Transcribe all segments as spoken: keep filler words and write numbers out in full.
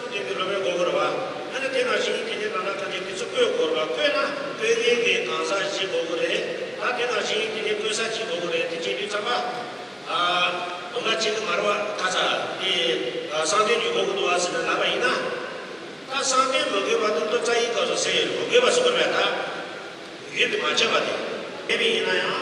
སྟོན་པའི་སློབ་དཔོན་དགོས་ཀྱི་རེད་བ། ཨ་ནི་དེ་ནང་བཞིན་དེ་ནས་ད་ལྟ་ད་ལྟའི་དུས་ཚོད་བཀོད་དགོས་རེད་བ། བཀོད་ན་བཀོད་མཁན་གྱི་གང་ཟག་ཅིག་དགོས་ཀྱི་རེད། ད་དེ་ནང་བཞིན་དེ་ནས་བཀོད་ས་ཅིག་དགོས་ཀྱི་རེད། དེ་བྱེད་དུས་ཙམ་པ། ཨ། དགོངས་པ་བྱེད་ཀྱི་མ་རེད་བ། ཁ་ཚ་དེ། ཨ། གསང་དོན་གྱི་དགོས་ཀྱི་འདུག་བ་ཟེར་ནས་ལབ་པ་ཡིན་ན། ད་གསང་དོན་མི་དགོས་པ་དེ་ད་རྩ་བའི་སྐབས་སུ་ཟེར་ཡོད་རེད། མི་དགོས་པ་ཟེར་དགོས་རེད་ད། ཡུལ་དུ་མ་ཆགས་པ་དེ། མེད་པ་ཡིན་ན་ཡང་།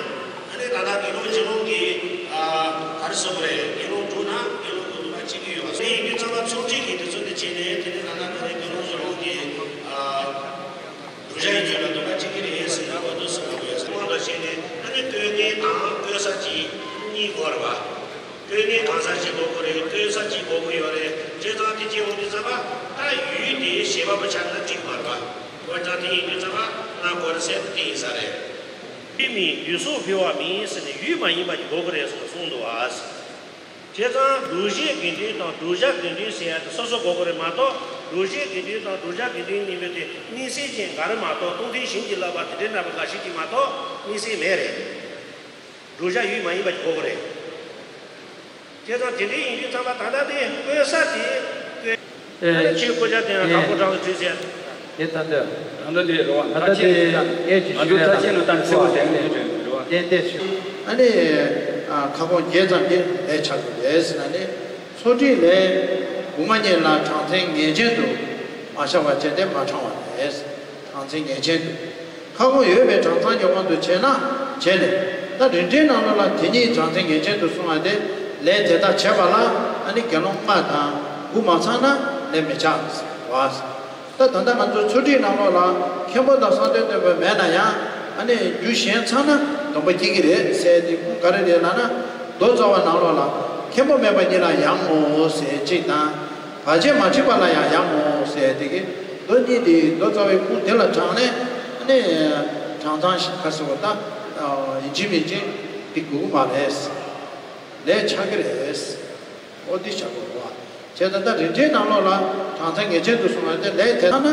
ཨ་ནི་ད་ལྟ་དགེ་སློང་གཞན་སློང་གིས། ཨ། ག་རེ་ཟེར་དགོས་རེད། དགེ་སློང་བསྒྲུབས་ན་དགེ་སློང་གི་ནུས་པ་ཆེ་གི་ཡོད་པ། དེ་ཡིན་དུས་ཙམ་པ་ཚོགས་སྒྲིག་གི་དུས་ཚོད་དེ་བྱས་ནས། དེ་ནི་ད་ལྟ་ད་རེས་དགེ་སློང་གཞན་སློང་གིས། ཨ། བསྒྲུབ་བྱ་ཡི་ཆོས་ལ་ནུས་པ་ཆེ་གི་རེད་ཟེར་ན་འོ་དེ་ཟེར་ན་འོས། དབང་དུ་བྱས་ནས་ཨ་ནི་བཀོད་མཁན་དང་བཀོད་ས་ཅིག་གཉིས་དགོས་རེད་བ། བཀོད་མཁན་གང་ཟག་ཅིག་དགོས་ཀྱི་རེད། བཀོད་ས་ཅིག་དགོས་ཀྱི་ཡོད་རེད། བྱས་ཙང་དེ་བྱས་ཡོང་དུས་ཙམ་པ་ད་ཡུལ་དེ་བྱེད་པ་པོ་ཆགས་ན་འགྲིག་མ་རེད་པ། འོན་ཀྱང་དེ་ཡིན་དུས་ཙམ་པ་ང་དགོས་རེད་ཟེར་ན་དེ་ཡིན་ས་རེད། དེ་མིན་ཡུལ་སོགས་འཕེལ་བ་མིན་ཟེར་ནས་ཡུལ་མ་ཡིན་པ་ཅིག་དགོས་ཀྱི་རེད་ཟེར་ནས་གསུངས་འདུག་བ། བྱས་ཙང་བསྒྲུབ་བྱའི་དགེ་འདུན་དང་བསྒྲུབ་བྱ་དགེ་འདུན་ཟེར་ཡ་དེ་སོ་སོ་དགོས་ཀྱི་རེད་མ་གཏོགས། བསྒྲུབ་བྱའི་དགེ་འདུན་དང་བསྒྲུབ་བྱ་དགེ་འདུན་གཉིས་པོ་དེ་དམིགས་བསལ་ཅན་འགའ་རེ་མ་གཏོགས། སྟོང་ཐུན་བྱིན་གྱིས་བརླབས་པ་དེ་འདྲའི་འདྲ་པོ་འགའ་ཞིག་ཅིག་མ་གཏོགས་དམིགས་བསལ་མེད་རེད། བསྒྲུབ་བྱ་ཡུལ་མ་ཡིན་པ་ཅིག་དགོས་ཀྱི་རེད། དེ་དང་དེ་འདྲའི་ཡིན་དུས་ཙམ་པ་ད་ལྟ་དེ་བཀོད་ས་དེ་བཀོད། ཨ་ནི་ཨེ། ཆོས་བཀོད་བྱ་དེ་ཡང་དང་པོ་དྲང་དུ་བྲིས་ཟེར། དེ་ད་ལྟ། ད་ལྟ་དེ་རེད་བ། ད་ལྟ་ཁ་ཆེ་དེ་ཡང་ཨེ་ཅིག་ང་ཚོ་ཞུས་ཡ་ད་ལྟ་ཚེ་བ་དེ་ནས་བྲིས་རེད་བ། ཏན་ཏན་ཞུ། ཨ་ནི། ཨ། ཁ་སྐོང་བརྒྱད་ཙམ་གྱི་ལས་ཆགས་ཀྱི་རེད་ཟེར་ན་ནི། ཚོགས་སྒྲིག་ལས། དགུང་ལྔ་ཉིན་ལ་གྲངས་མཚན་ངེས་ཅན་དུ་མ་བཞག་པ་བྱས་ཏེ་མ་བགྲང་བ་རེད། གྲངས་མཚན་ངེས་ཅན་དུ། ཁ་སྐོང་ཡོད་པའི་གྲངས་ཚང་གི་དབང་དུ་བྱས་ན། བྱས་ནས། ད་རིམ་གྲོའི་ནང་ལོགས་ལ་དེ་ཉིད་གྲངས་མཚན་ངེས་ཅན་དུ་གསུངས་པ་དེ། ལས་དེ་དག་བྱས་པ་ལ་ཨ་ནི་དགེ་སློང་ལྔ་དང་དགུ་མ་ཚང་ན་ལས་མི་ཆགས་པ། ད་ད་ལྟ་ང་ཚོ་ཚོགས་སྒྲིག་ནང་ལོགས་ལ་མཁན་པོ་དང་གསང་སྟེ་སྟོན་པ་མེད་ན་ཡང་། ཨ་ནི་རྒྱུ་གཞན་ཚང་ན་སྡོམ་པ་སྐྱེ་གི་རེད་ཟེར་དེ་ཁུངས་ག་རེ་རེད་ལབ་ན། མདོ་རྩ་བ་ནང་ལོགས་ལ་མཁན་པོ་མེད་པ་ཉིད་ལ་ཡང་ངོ་ཟེར་གཅིག་དང་། བར་ཆད་མ་མཆིས་པ་ལ་ཡང་ཡང་ངོ་ཟེར་དེ་གི་མདོ་གཉིས་དེ་མདོ་རྩ་བའི་ཁུངས་དེ་ལ་དྲངས་ནས། ཨ་ནི་གྲངས་ཚང་ཞིག་ཁ་གསལ་བ་ད་ཡིན་གཅིག་མིན་གཅིག་འགྲིག་དགོས་ཀྱི་མ་རེད། ལས་ཆགས་ཀྱི་རེད། ཨོ་འདི་བྱ་དགོས་རེད་བ། བྱས་ཙང་ད་རིམ་གྲོའི་ནང་ལོགས་ལ་གྲངས་ཚང་ངེས་ཅན་དུ་གསུངས་པ་དེ་ལས་དེ་ལྟར་ན་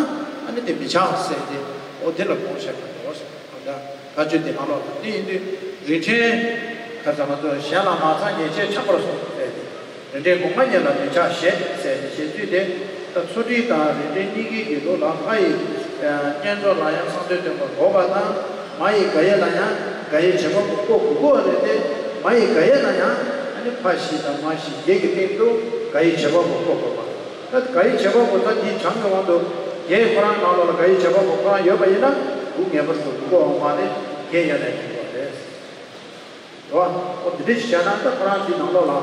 ཨ་ནི་དེ་མི་ཆགས་ཟེར་ཏེ། ཨོ་དེ་ལ་དགོངས་བཞག་པ་རེད་བ། ད་བཀའ་ཆོས་དེ་ནང་ལོགས་ལ་དེ་ཡིན་དུས་རིམ་གྲོའི་ཁ་ཚ་མ་གཏོགས་གཞན་ལ་མ་ཚང་ཉེས་ཆད་ཆགས་པར་གསུངས་ཟེར་ཏེ། རིམ་གྲོའི་དགུང་ལྔ་ཉིན་ལ་མི་ཆགས་ཞེས་ཟེར་ཏེ་བཤད་ཚུལ་དེ། ད་ཚོགས་སྒྲིག་དང་རིམ་གྲོའི་གཉིས་ཀའི་གི་ལུགས་ལ་ལྷ་ཡི་བསྙེན་རྫོགས་ལ་ཡང་གསང་སྟེ་སྟོན་པ་དགོས་པ་དང་། མ་ཡི་དགག་དབྱེ་ལ་ཡང་དགག་དབྱེ་བྱེད་པ་པོ་དགོས་དགོས་པ་རེད་དེ། མ་ཡི་དགག་དབྱེ་ལ་ཡང་ཨ་ནི་ཕ་བཞི་དང་མ་བཞི་བརྒྱད་ཀྱི་སྟེང་དུ་དགག་དབྱེ་བྱེད་པ་པོ་དགོས་དགོས་པ། ད་དགག་དབྱེ་བྱེད་པ་པོ་ད་དེའི་གྲངས་ཀྱི་དབང་དུ་བརྒྱད་ཁོ་རང་ནང་ལོགས་ལ་དགག་དབྱེ་བྱེད་པ་པོ་ཁོ་རང་ཡོད་པ་ཡིན་ན་དགུ་ངེས་པར་དུ་དགོས་པ་མ་ནི་བརྒྱད་ཡོད་ནས་ཡིན་དགོས་པ་རེད། རེད་བ། འོ་དེ་འདྲ་ཞིག་བྱས་ན་ད་ཁོ་རང་དེའི་ནང་ལོགས་ལ་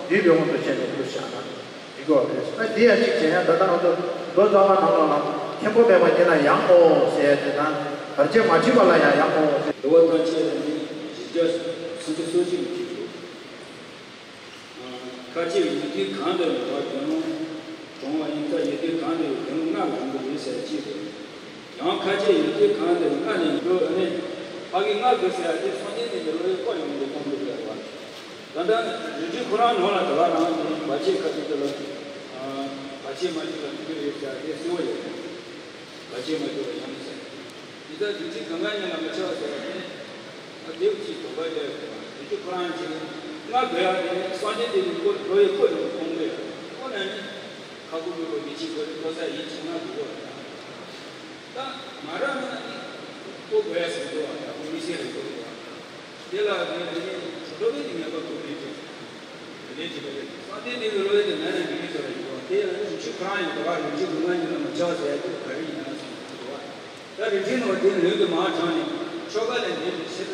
བསྡུས་པའི་དབང་དུ་བྱས་ནས་འདུག་བཞག་ན་འགྲིག་གི་རེད། ད་དེ་ཡང་གཅིག་བྱས་ཡང་ད་ལྟ་ང་ཚོ་མདོ་རྩ་བ་ནང་ལོགས་ལ་མཁན་པོ་མེད་པ་ཉིད་ལ་ཡང་ངོ་ཟེར་ཡ་དེ་དང་། བར་ཆད་མ་མཆིས་པ་ལ་ཡང་ཡང་ངོ་ཟེར། འདུལ་བ་ཐམས་ཅད་ལ་ནི་བཞི་བརྒྱ་སུམ་ཅུ་སོ་གཅིག་གི་ཁྲིད་དོ། ཁ་ཆེ་ཡུལ་དུས་གང་དུ་ཡང་དགེ་སློང་གྲོང་བ་ཡིན་ད་ཡུལ་དུས་གང་དུ་ཡང་དགེ་སློང་ལྔ་ལ་རིང་པོ་ཡོད་ཟེར་གཅིག་རེད། ཡང་ཁ་ཆེ་ཡུལ་དུས་གང་དུ་ལྔ་ནས་འགྲོ་ནས་ཕ་གི་ལྔ་དགོས་ཟེར་ཡ་དེ་སངས་རྒྱས་དེ་འདི་ལོ་ཡི་ཁོ་ཡོང་དུ་གཏོང་དགོས་ཟེར་བ། ད་ལྟ་རིགས་རྒྱུད་ཁོ་རང་ནང་ལ་དེ་བ་རང་ནས་བར་ཆད་ཁ་ཐུག་དེ་ལ་བར་ཆད་མ་ཐུག་ལ་འགྲོ་རྒྱུ་རེད་ཟེར་ཡ་དེ་གསལ་བོ་ཡོད་རེད། བར་ཆད་མ་ཐུག་ལ་ཡང་ཟེར། འདི་ལྟར་རྒྱུ་མཚན་གང་ག་ཉིད་ལ་མི་ཆགས་ཟེར་བ་དེ། ཨ་དེའུ་ཅིག་དོགས་པ་རྒྱག་དགོས་པ། དེ་ཚོ་ཁོ་རང་ཅིག་ང་དགོས་ཡ་དེ་ནི་སངས་རྒྱས་དེ་ནི་ཁོ་ལོ་ཡི་ཁོ་ཡོང་ཁོང་དགོས་ཡ། ཁོ་ན་ནི་ཁ་ཁུ་ལུ་ལོ་མི་ཅིག་དགོས་ནི་ཁོ་ས་ཡིན་ཅིག་ང་དགོས་པ། ད་མ་རག་ན་ནི་ཁོ་དགོས་ཡ་ཟེར་དགོས་པ། ད་ཁོ་མི་ཟེར་རེད་དགོས་པ། དེ་ལ་དེ་དེ་ནི་ལོ་ཡི་དེ་ངེས་པ་དགོས་རེད་དེ། དེ་ནས་ཅི་ལོ་ཡི་སངས་རྒྱས་དེ་གི་ལོ་ཡི་དེ་ན་ནི་མི་ནི་ཟེར་རེད་དགོས་པ། དེ་ཡང་ནི་རིགས་ཁོ་རང་ཡིན་དགོས་པ། རིགས་ཁོ་ང་ཡིན་ན་མི་ཆགས་ཟེར་ཡ་དེ་ག་རེ་ཡིན་ན་ཟེར་དགོས་པ། ད་རིགས་ཅན་ནོ་དེ་ལུས་དུ་མ་དྲངས་ནས་ཆོ་ག་ལས་འདས་པའི་ཕྱིར་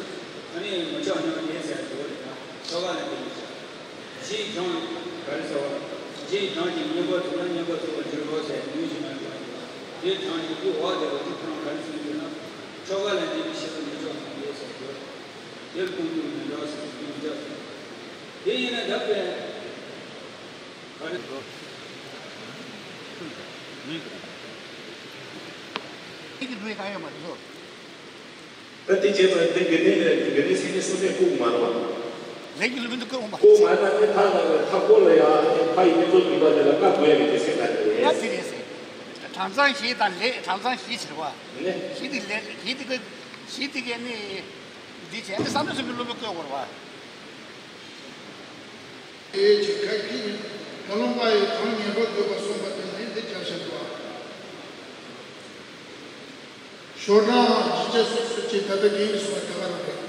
ཨ་ནི་མི་ཆགས་སྙམ་ནས་ཟེར་དགོས་རེད། ད་ཆོ་ག་ལས་འདས་པའི་ཕྱིར། རྗེས་འབྲང་ག་རེ་ཟེར་བ། རྗེས་འབྲང་གི་བསྙེན་པར་བྱས་ན་བསྙེན་པར་ཚུགས་པར་འགྱུར་རོ་ཟེར་ནུས་ཤིང་ན་ཡོད་པ་ཡིན་ལ། དེ་དྲངས་ནས་དེ་འོག་དེ་ལ་ཐུགས་དྲངས་ག་རེ་གསུངས་ཡོད་ན། ཆོ་ག་ལས་འདས་པའི་ཕྱིར་མི་ཆགས་སྙམ་ནས་ཟེར་དགོས། དེར་ཀུན་ཏུ་མི་འདྲ་ཟེར་མི་འདྲ་ཟེར། དེ་ཡིན་ན་ད་དཔེ། ག་རེ། ལུས་ཀྱི་ལུས་གང་ཡོད་མ་རེད་ལོ། ད་དེ་བྱས་ཙང་དེ་དགེ་འདུན་ལས་དགེ་འདུན་སེམས་ཅན་སུ་ལས་བཀུག་མ་རུང་བ། ལས་ཀྱི་ལུས་མི་འདུག་བཀུག་མ་རུང་བ། བཀུག་མ་རུང་བ་དེ་ཐག་ལ་ཐག་པོ་ལ་ཡ་ཕ་ཡི་དམིགས་ཚོགས་སྒྲུབ་པ་དེ་ལ་བཀག་དགོས་ཡ་མེད་དེ་སེམས་ལ་དེ་ཡ་རེད། དེ་རེད་ཟེར། གྲངས་ཚང་བཞི་དང་ལས་གྲངས་ཚང་བཞི་ཟེར་བ། ནི། བཞི་དེ་ལས་བཞི་དེ་གི་བཞི་དེ་གི་ནི། འདི་བྱས་ནི་བསམ་གཏན་གསུམ་གྱི་སློབ་དཔོན་བཀོད་དགོས་རེད་བ། དེའི་ཕྱིར་ཁ་ཅིག་ནི་དགེ་སློང་ལྔ་ཡི་གྲངས་ངེས་པར་དགོས་པར་གསུངས་པ་དེ་ནི་ ལས་བྱ་བཞིན་པ། ཞོར་ན་ཡིག་ཆ་སོ་སོ་ཅིག་ད་ལྟ་རྒན་གྱིས་གསུངས་པ་དེ་ག་རང་རེད།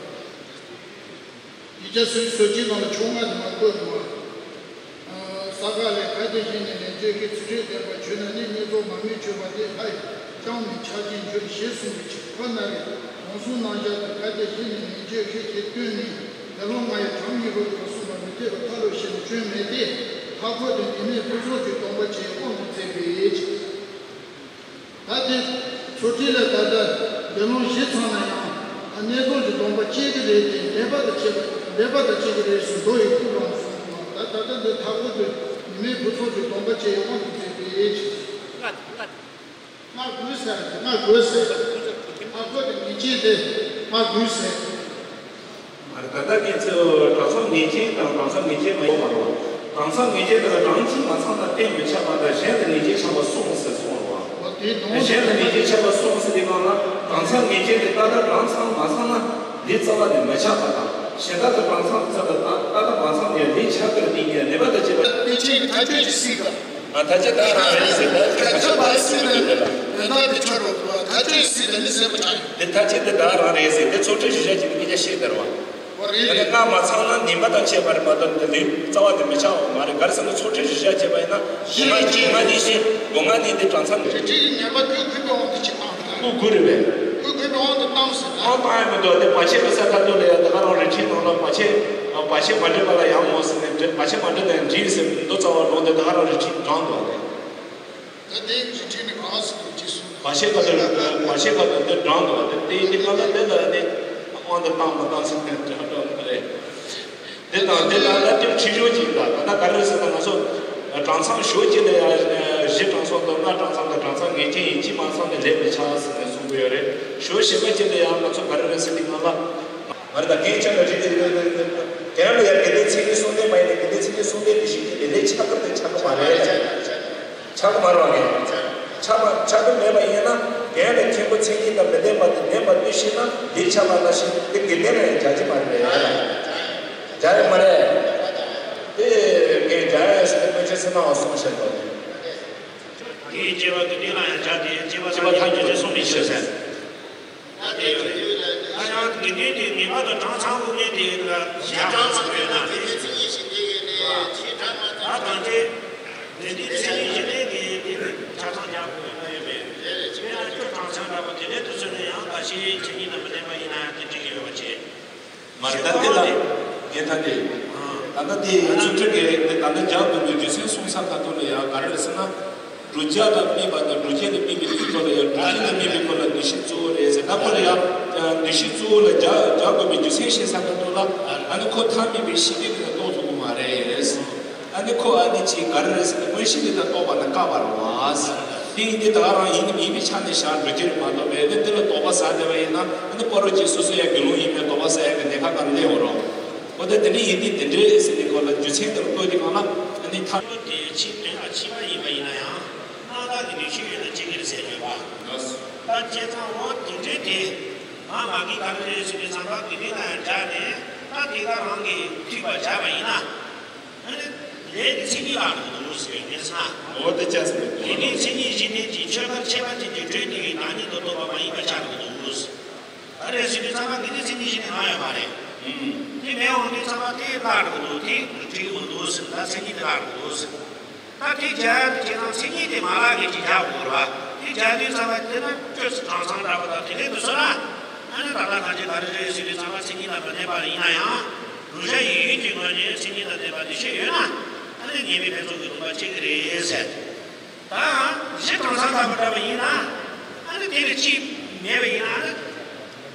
ཡིག་ཆ་སོ་སོ་ཅིག་ནང་ལ་ཕྱོགས་སྔ་དེ་མ་བཀོད་འདུག་ཨ། ས་ག་ལས་གལ་ཏེ་གཞི་ནས་ནན་ཅོ་གིས་ཚུལ་ཁྲིམས་ལྡན་པར་བྱོས་ན་ནི། བསྙེན་རྫོགས་མར་མེ་མཆོད་པ་དེ་ལྷ་ཡི་ཅང་མི་ཕྱག་རྒྱས་འགྱུར་ཞེས་གསུངས་པའི་ཕྱིར། ཁོ་ན་རེ་གོང་གསུངས་རྣམ་གཞག་ཏུ། གལ་ཏེ་གཞི་ནས་ནན་ཅོ་གིས་ཞེས་བསྟན་ནས། དགེ་སློང་ལྔ་ཡི་གྲངས་ཉིད་རོ་ཞེས་གསུངས་པ་མི་འཐད་པར་ཐལ་ལོ་ཞེས་ནི་སྐྱོན་མེད་དེ། ལྷག་པར་དུ་ཉི་མའི་ཕུན་ཚོགས་ཀྱི་སྡོམ་པ་ཆེས་དབང་དུ་མཛད་པའི་ཕྱིར། ད་དེ་ཚུལ་ཁྲིམས་ལ་ད་ལྟ་དགེ་སློང་བཞི་ཚང་ན་ཡང་། ཨ། བསྙེན་རྫོགས་ཀྱི་སྡོམ་པ་བཅད་ཀྱི་རེད་དེ། འགལ་བ་དང་བཅད་པ། འགལ་བ་དང་བཅད་ཀྱི་རེད་ཟེར་མདོ་ཡི་ཁུངས་རང་གསུངས་པ། ད་ད་ལྟ་འདི་ལྷག་པར་དུ་ཉི་མའི་ཕུན་ཚོགས་ཀྱི་སྡོམ་པ་བཅད་ཡོང་བ་མི་བྱེད་པའི་ཕྱིར། ལྔ་དགོས་ཟེར། ལྔ་དགོས་ཟེར། ལྔ་དགོས་དེ་ངེས་ཅན་དེ་ལྔ་དགོས་ཟེར། ད་ལྟ་ངས་ཚོ་གྲངས་ཚང་ངེས་ཅན་དང་གྲངས་ཚང་ངེས་ཅན་མ་ཡོང་བ་རེད། གྲངས་ཚང་ངེས་ཅན་དེ་ལ་གྲངས་གཅིག་མ་ཚང་ན་གཏན་མི་ཆགས་པ་དང་། གཞན་ལ་ངེས་ཅན་ཆགས་པ་གསུངས་ཟེར་གསུངས་པ་རེད་བ། འོ་དེ་དང་། གཞན་ལ་ངེས་ཅན་ཆགས་པ་གསུངས་ཟེར་དེ་སྒང་ལ། གྲངས་ཚང་ངེས་ཅན་དེ་ཏག་ཏག་གྲངས་ཚང་མ་ཚང་ན་འདི་རྩ་བ་ནས་མི་ཆགས་པ་དང་། གཞན་དག་ཏུ་གྲངས་ཚང་རྩ་བ་དང་ཏག་ཏག་མ་ཚང་ནས་འདི་ཆགས་པར་བསྟན་ནས་ནད་པ་དང་བཅས་པ། དེ་ཕྱིར་ཐ་ཆད་ཀྱི་སྲིད་དང་། ཨ། ཐ་ཆད་ད་རང་རེད་ཟེར། ད་ཐ་ཆད་ད་སྲིད་ལ་ཡོད་ལ། ཡོན་བདག་དེ་ཆོས་རོགས་པ་ཐ་ཆད་སྲིད་ལ་ནི་ཟེར་བ་ཆགས་ཡོད། དེ་ཐ་ཆད་དེ་ད་རང་རེད་ཟེར། དེ་ཚོགས་ཁྲིམས་གཞི་བཞག་བྱས་ནས་སྐད་ཆ་བཤད་བསྡད་རེད་བ། འོ་རེད། ད་ནི་ལྔ་མ་ཚང་ན་ནད་པ་དང་བཅས་པ་རེད་མ་གཏོགས་འདི་ལུས་རྩ་བ་ནས་མི་ཆགས་པ་མ་རེད། ག་རེ་ཟེར་ན་ཚོགས་ཁྲིམས་གཞི་བཞག་བྱས་པ་ཡིན་ན། སྒོ་ང་སྒོ་ང་གཉིས་ཤེས། སྒོ་ང་གཉིས་དེ་གྲངས་ཚང་། རི་ཁྲིའི་ཉེས་པ་དུས་གུད་པའི་དབང་དུ་ཅིག་བཏང་། དུས་གུད་རེད་པས། དུས་གུད་པའི་དབང་དུ་བཏང་ཟེར་ན། དབང་བཏང་ཡ་མི་འདུག་དེ་བར་ཆད་མི་ཟ་ཁ་ཐུག་ལ་ཡ། ད་ག་རང་རི་ཁྲིའི་ནང་ལ་བར་ཆད། བར་ཆད་མ་འདྲེས་པ་ལ་ཡང་མོ་ཟེར་ནས། བར་ཆད་མ་འདྲེས་ན་འདྲིས་ཟེར་མདོ་རྩ་བ་ལོང་དེ། ད་ག་རང་རི་ཁྲིའི་འགྲངས་འདུག་དེ། ད་དེ་རི་ཁྲིའི་ནི་གང་ཟེར་དུ་ཅི་གསུངས། བར་ཆད་ཁ་ཐུག་བར་ཆད་ཁ་ཐུག་དེ་འགྲངས་འདུག་དེ། དེ་ཡིན་དུས་གང་ལ་དེ་ལ་ནི་དབང་དུ་བཏང་མ་བཏང་ཟེར་ནས་འགྲངས་འགྲོ་གི་རེད། དེ་དང་དེ་དག་ལ་དེ་ཁྲིད་ཕྱོགས་ཅིག་ལ། ད་ལྟ་ག་རེ་ཟེར་ན། ང་ཚོ་གྲངས་ཚང་ཞོ་གཅིག་ལ་ཡང་བཞི་གྲངས་ཚང་དང་ལྔ་གྲངས་ཚང་དང་། གྲངས་ཚང་ངེས་ཅན་ཡིན་གཅིག་མ་ཚང་ནས་ལེན་མི་ཆགས་ཟེར་ནས་གསུང་གི་ཡོད་རེད། ཞོ་གཞན་པ་གཅིག་ལ་ཡང་ང་ཚོ་ག་རེ་རེད་ཟེར་དུས་སྒང་ལ། མ་རེད། ད་རྒན་ཁྱོད་ལ་རེད། རྒན་ལ་ཡང་དགེ་ལྡན་མཚན་ཉིད་གསུམ་ལྡན་མ་ཡིན་ན། དགེ་ལྡན་མཚན་ཉིད་གསུམ་ལྡན་དེ་བཞིན་གྱི་ལས་ལས་ཆགས་སྐབས་དེ་ཆགས་ཀྱི་མ་རེད། ཆགས་ཀྱི་མ་རེད་བ། ངས་ཆགས་པ་ཆགས་ཀྱི་མེད་པ་ཡིན་ན། རྒན་ལ་མཁན་པོ་མཚན་ཉིད་དང་མི་ལྡན་པ་དེ་ལྡན་པ་དེ་ཤེས་ན། ལས་ཆགས་པ་ནང་བཞིན་དེ་དགེ་ལྡན་ལ་ཡང་བྱ་རྒྱུ་མ་རེད། བྱ་ཡ་མ་རེད། དེ་ངས་བྱ་ཡ་ཟེར་ཏེ་སྔོན་ཆད་སེམས་ནང་བ་གསུངས་བཞག་འདུག་དེ་ཡི་སྐྱེ་བ་དགེ་འདུན་ལ་ཡང་བྱ། དེ་ཡི་སྐྱེ་བ་སངས་རྒྱས་ཀྱི་གསུང་མི་ཤེས་ཟེར། ད་དེ་ཡོད་རེད། ད་ཡང་དགེ་འདུན་དེ་ངེས་པར་དུ་གྲངས་ཚང་དགོས་ངེས་དེ་ཡིན་ལ། གཞན་གྲངས་ཚང་ཡོད་ན་དེ་ནི་མཚན་ཉིད་བཞི་ལྡན་ཡིན་ནས་ཆེས་གྲངས་མ་ད་གང་ཅི། དེ་འདི་མཚན་ཉིད་བཞི་ལྡན་གྱི་དེ་ནི་ཆ་ཚང་རྒྱག་དགོས་ཡོད་ན་ཡོད་མེད། དེ་ལ་ཁྱོད་ལ་ཁྱོད་གྲངས་ཚང་འདྲ་པོ་དེ་ནས་དུ་ཚོད་ནས་ཡང་ད་ཤེས་མཚན་ཉིད་དང་མི་ལྡན་པ་ཡིན་ན་ཡང་དེ་འགྲིག་གི་ཡོད་པ་བྱེད། མ་རེད། ད་འདི་ལ་ངས་ད་འདི། ད་ལྟ་དེ་ཚུལ་ཁྲིམས་ཀྱི་དེ་ད་ལྟ་སྦྱར་དགོས་པའི་རྒྱུ་མཚན་གསུངས་ས་ཁ་ཐུག་ལ་ཡང་ག་རེ་རེད་ཟེར་ན། བསྒྲུབ་བྱ་ལ་དམིགས་པ་དང་བསྒྲུབ་བྱེད་ལ་དམིགས་པའི་དུས་ཐོག་ལ་ཡང་། བསྒྲུབ་བྱེད་ལ་དམིགས་པའི་ཐོག་ལ་འདུ་ཤེས་གཙོ་བོ་རེད་ཟེར། ད་ཁོ་ལ་ཡང་འདུ་ཤེས་གཙོ་བོ་ལ་སྦྱར་སྦྱར་དགོས་པའི་རྒྱུ་མཚན་ཤེས་ས་ཁ་ཐུག་ལ། ཨ་ནི་ཁོ་ཐ་མལ་པའི་ཤེས་རིག་གིས་ལ་རྟོགས་ཐུབ་ཀྱི་མ་རེད། ཨ་ནི་ཁོ་ཨ་ནི་ཅིག་ག་རེ་རེད་ཟེར་ན། དངོས་གཞི་དེ་དང་རྟོགས་པ་ནི་བཀག་པ་རེད་བ། དེ་ཡིན་དུས་ད་ག་རང་ཡིན་ནི་མིན་པའི་ཆ་ནས་བཞག་འགྲོ་རྒྱུ་རེད་མ་གཏོགས། རྦད་དེ་འདི་ལ་དོགས་པ་ཟ་བསྡད་པ་ཡིན་ན། ཨ་ནི་ཕ་རོལ་གྱི་སོ་སོ་ཡང་དགེ་སློང་ཡིན་པའི་དོགས་པ་ཟ་ཡག་གི་གནས་ཁག་ག་ལ་སླེབས་ཡོང་རོགས། འོ་ད་དེ་འདྲ་ཡིན་དུས་དེ་འདྲའི་ཟེར་ནས་ཁོ་ལ་རྒྱུ་མཚན་དེ་ལ་བཀོད་དེ་གང་ལ་ཨ་ནི་ཐ། དེ་ཕྱིས་དོན་ལ་ཕྱིས་པ་ཡིན་པ་ཡིན་ན་ཡང་། སྔ་རྟགས་ཀྱི་ནུས་ཤུགས་ཡོད་ན་ཅི་གིར་ཟེར་ཡོད་པ། ད་བྱས་ཙང་འོ་དེ་འདྲའི་དེ། ང་མ་གི་ག་རེ་རེད་ཟེར་དུས་ཙམ་པ་དགེ་འདུན་ལ་ཡང་སྦྱར་ནས། ད་དེ་ག་རང་གིས་ཐུབ་པ་སྦྱར་བ་ཡིན་ན། ཨ་ནི་ལས་ཀྱི་མཚན་ཉིད་ལ་འགྲོ་གི་འདུག་ཟེར་ངེས་ན། འོ་དེ་ཆགས་ཟེར་ནས། དེ་ནི་མཚན་ཉིད་བཞི་ལྡན་གྱི་ཆོས་འགའ་ཁྱད་པར་ཅན་གྱི་སྤྲོས་བྲལ་གྱི་བདག་ཉིད་དུ་རྟོགས་པ་མ་ཡིན་པ་ཆགས་འགྲོ་གི་འདུག་ཟེར། ད་རེས་ཟེར་དུས་ཙམ་པ་དེ་ནི་མཚན་ཉིད་བཞི་ལྡན་མ་ཡོད་མ་རེད། དེ་མེད་འོང་དུས་ཙམ་པ་དེ་བརླག་འགྲོ་གི་འདུག་དེ་འགྲིག་གི་མི་འདུག་ཟེར། ད་མཚན་ཉིད་དེ་བརླག་འགྲོ་གི་འདུག་ཟེར། ད་དེ་བྱ་ཡ་དེ་བྱས་ཙང་མཚན་ཉིད་དེ་མ་བརླག་གི་ཅིག་བྱ་དགོས་རེད་བ། དེ་བྱ་དུས་ཙམ་པ་དེ་ན་སྤྱོད་གྲངས་ཚང་འདྲ་པོ་དང་དེ་ལས་དུ་སོང་ན། ཨ་ནི་ད་ལྟ་གང་ཅི་ག་རེ་རེད་ཟེར་དུས་ཙམ་པ་མཚན་ཉིད་དང་མི་ལྡན་པ་ཡིན་ན་ཡང་། བསྒྲུབ་བྱ་ཡིན་ཡིན་གྱི་ངོས་ནས་མཚན་ཉིད་དང་ལྡན་པ་འདུ་ཤེས་ཡོད་ན། ཨ་ནི་ངེས་མེད་ཕན་ཚུན་གྱི་ལུང་པ་གཅིག་གི་རེད་ཟེར། ད་གཞི་གྲངས་ཚང་འདྲ་པོ་འདྲ་པོ་ཡིན་ན། ཨ་ནི་དེ་ལས་གཅིག་མེད་པ་ཡིན་ན། ཨ་ནི་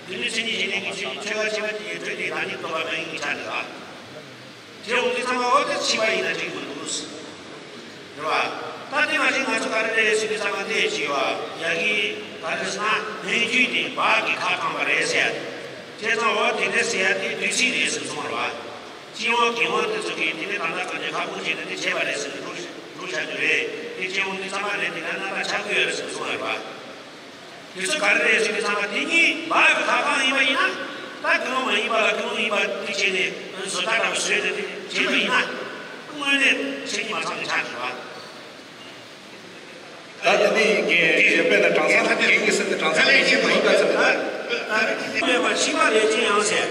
དེ་ནི་མཚན་ཉིད་གཞི་ལྡན་གྱི་ཆོས་ཆོས་འགའ་ཁྱད་པར་ཅན་གྱི་སྤྲོས་བྲལ་བདག་ཉིད་རྟོགས་པ་མ་ཡིན་གྱི་ཆ་རེད་བ། དེ་འོང་དུས་ཙམ་པ་འོ་དེ་ཕྱིས་པ་ཡིན་ན་འགྲིག་མི་འདུག་ཟེར། རེད་བ། ད་དེ་མ་གཞི་ང་ཚོ་ག་རེ་རེད་ཟེར་དུས་ཙམ་པ་དེ་བྱས་བ། ཡ་གི་ག་རེ་ཟེར་ན་ལྷན་རྒྱུད་དེ་བག་གིས་ཁ་བསྐངས་པ་རེད་ཟེར། བྱས་ཙང་འོ་དེ་འདྲ་ཟེར་ཡ་དེ་བདུད་རྩི་རེད་ཟེར་གསུངས་རེད་བ། སྤྱི་བོ་རྒན་བོ་དེ་ཚོ་གིས་དེ་ནས་ད་ལྟ་གང་ཅི་ཁ་སྐོང་བྱས་ནས་དེ་བྱས་པ་རེད་ཟེར་ནས་སྒྲུབ་སྒྲུབ་བྱ་རྒྱུ་རེད། དེ་སྤྱི་བོ་འདི་ཚང་མ་རེད། དེ་ག་ན་ད་ཆགས་ཀྱི་ཡོད་རེད་ཟེར་ནས་གསུངས་རེད་བ། དེ་ཚོ་ག་རེ་རེད་ཟེར་དུས་ཙམ་པ་དེ་གཉིས་བག་གི་ཁ་བསྐངས་ཡིན་པ་ཡིན་ན། ད་དགེ་སློང་མ་ཡིན་པ་ལ་དགེ་སློང་ཡིན་པ་དེ་བྱས་ནས་བཟོ་ལྟ་འདྲ་བོ་བཟོས་ནས་དེ་བྱས་པ་ཡིན་ན། དངོས་གནས་མཚན་ཉིད་མ་ཚང་གི་ཆགས་ཀྱི་རེད་བ། ད་དེ་ནས་རྒན་གཞན་པས་ན་གྲངས་ཚང་རྒན་གྱི་སྲིད་དུ་གྲངས་ཚང་ལས་ཀྱི་མ་ཡིན་པ་ཚོ་ལ། མེད་པ་ཕྱི་མ་ལས་ཅི་ཡང་ཟེར།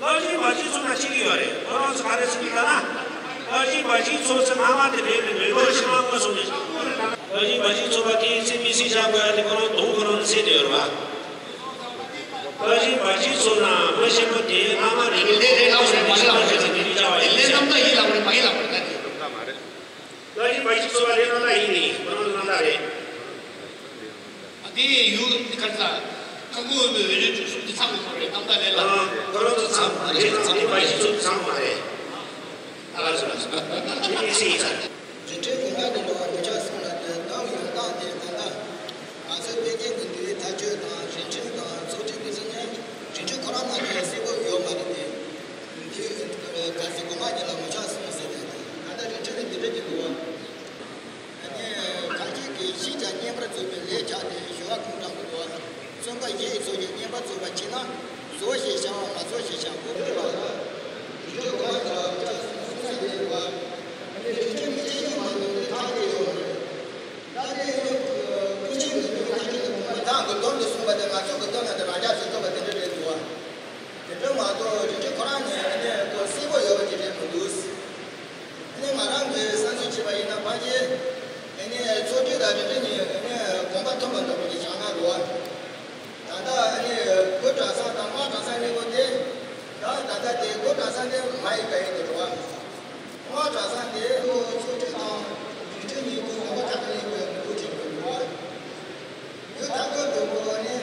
བླ་ཆེན་བ་ཅི་ཚོ་ན་གཅིག་ཡོད་རེད། ཁོ་རང་ཚོ་ག་རེ་ཟེར་གྱི་ཡོད་ན། བླ་ཆེན་བ་ཅི་ཚོ་ཚེ་སྔ་མ་དེ་རེད་རེད་མེད་པར་ཕྱི་མ་དངོས་སུ་ནས། བླ་ཆེན་བ་ཅི་ཚོ་བ་དེའི་ཚེ་མི་སྲིད་བྱ་དགོས་ཡ་དེ་ཁོ་རང་དུང་ཁོ་རང་ཚེ་དེ་ཡོད་རེད་བ། བླ་ཆེན་བ་ཅི་ཚོ་ན་མ་ཤེས་པ་དེ་སྔ་མ་རེད་རེད་མེད་པར་ཕྱི་མ་དངོས་སུ་ནས་མི་སྲིད་བྱ་བ་ཡིན་ཚེ་དེ་རིགས་བྱ་བ་ཡིན་ཚེ། བླ་ཆེན་བ་ཅི་ཚོ་བ་ལས་སྣང་ལ་ཡིན་ནི་ཁོ་རང་ཚོ་ཚང་མ་རེད། བླ་ཆེན་བ་ཅི་ཚོ་བ་ལས་སྣང་ལ་ཡིན་ནི་ཁོ་རང་ཚོ་སྣང་ལ་རེད། ཨ་དེ་ཡུལ་འདི་ག་ས་ཁ་ཁུ་འོས་པའི་འོས་རིགས་དྲུག་གསུམ་འདི་ཚང་དགོས་མ་རེད། གཏམ་དག་ལས་ལ། ཁོ་རང་ཚོ་ཚང་མ་རེད། ཚང་མ་བ་ཅི་ཚོ་ཚང་མ་རེད། ཨ་ལ་ཟེར་ལ་ཟེར། དེ་ཡིན་སྲིད་ཡིན་ས། རི་ཁྲོད་དགོན་པ་གི་འགྲོ་བ་མི་ཆགས་གསུམ་ལ་དོན་དམ་ཡོང་སྟངས་དེ་ད་ལྟ་ང་ཚོའི་བོད་སྐད་ཀྱི་འདུལ་བའི་ཐག་གཅོད་དང་རི་ཁྲོད་དང་ཚོགས་སྒྲིག་གི་ཚོ་ནས་རི་ཁྲོད་ཁོ་རང་ནང་ལ་གསལ་པོ་ཡོད་མ་རེད་དེ། འདི་ག་ཚོད་དགོན་པ་གཉིས་ལ་མི་ཆགས་གསུམ་ཟེར་ནས་ད་ལྟ་རི་ཁྲོད་ནས་འདི་འདྲ་གྱི་འདུག་བ། ཨ་ནི་གང་ཅིག་གིས་ཤིན་ཏུ་བསྙེན་པར་མཛད་པའི་ལས་བྱས་ཏེ་ཞུ་བ་ཁུངས་དྲངས་པ་དང་། བརྩོན་པ་བཞི་ཡི་ཚོགས་ཀྱིས་བསྙེན་པར་མཛད་པ་ཕྱིར་ན་རྫོགས་ཞེས་བྱ་བ་མ་རྫོགས་ཞེས་བྱ་དགོས་པ་ལ། རི་ཁྲོད་གོང་ལ་ལ་ཆགས་སུ་གསུངས་ས་དེ་བ། རི་ཁྲོད་མི་ཆེན་ཡིན་མ་ཡིན་ནི་ཐག་ཉེ་ཡོད་མ་རེད། ད་དེ་ནི་ཀུན་མཁྱེན་གྱི་ཐུགས་ཀྱི་ཐག་ཆོད་དུ་གོང་མ་བདག་གི་སྡོམ་དུ་གསུངས་པ་དེ་ང་ཚོ་གི་སྡོམ་ཡང་དེ་རང་ཅག་ཚོས་ཐོབ་པ་དེ་འདྲ་རེད་འདུག་བ། དེ་འདྲ་མ་གཏོགས་རི་ཁྲོད་ཁོ་རང་ནས་ཨ་ནི་ཁོ་གསལ་པོ་ཡོད་པ་ཅིག་རེད་མི་འདུག་ཨ་ནི་ང་རང་གིས་བསམ་ཚུལ་བྱས་པ་ཡིན་ན་ཕལ་ཆེར་ཨ་ནི་ཚོགས་སྒྲིག་དང་རི་ཁྲོད་གཉིས་ཨ་ནི་དགོངས་པ་མཐུན་པ་འདྲ་པོ་ཅིག་ཆགས་ན་འདུག་བ། ད་ལྟ་ཨ་ནི་སྒོ་གྲྭ་ཚང་དང་དམངས་གྲྭ་ཚང་གཉིས་པོ་དེ་ད་ད་ལྟ་དེ་སྒོ་གྲྭ་ཚང་དེ་མ་ཡི་ག་ཡི་དེ་འགྲོ་བ། དམངས་གྲྭ་ཚང་དེ་ཚོགས་སྒྲིག་དང་རི་ཁྲོད་གཉིས་པོ་དགོངས་པ་མཐུན་པ་ཡིན་པའི་འདུག་ཅིག་འགྲོ་བ། ཡུལ་མཐའ་འཁོབ་ཏུ་འགྲོ་བ་ནི།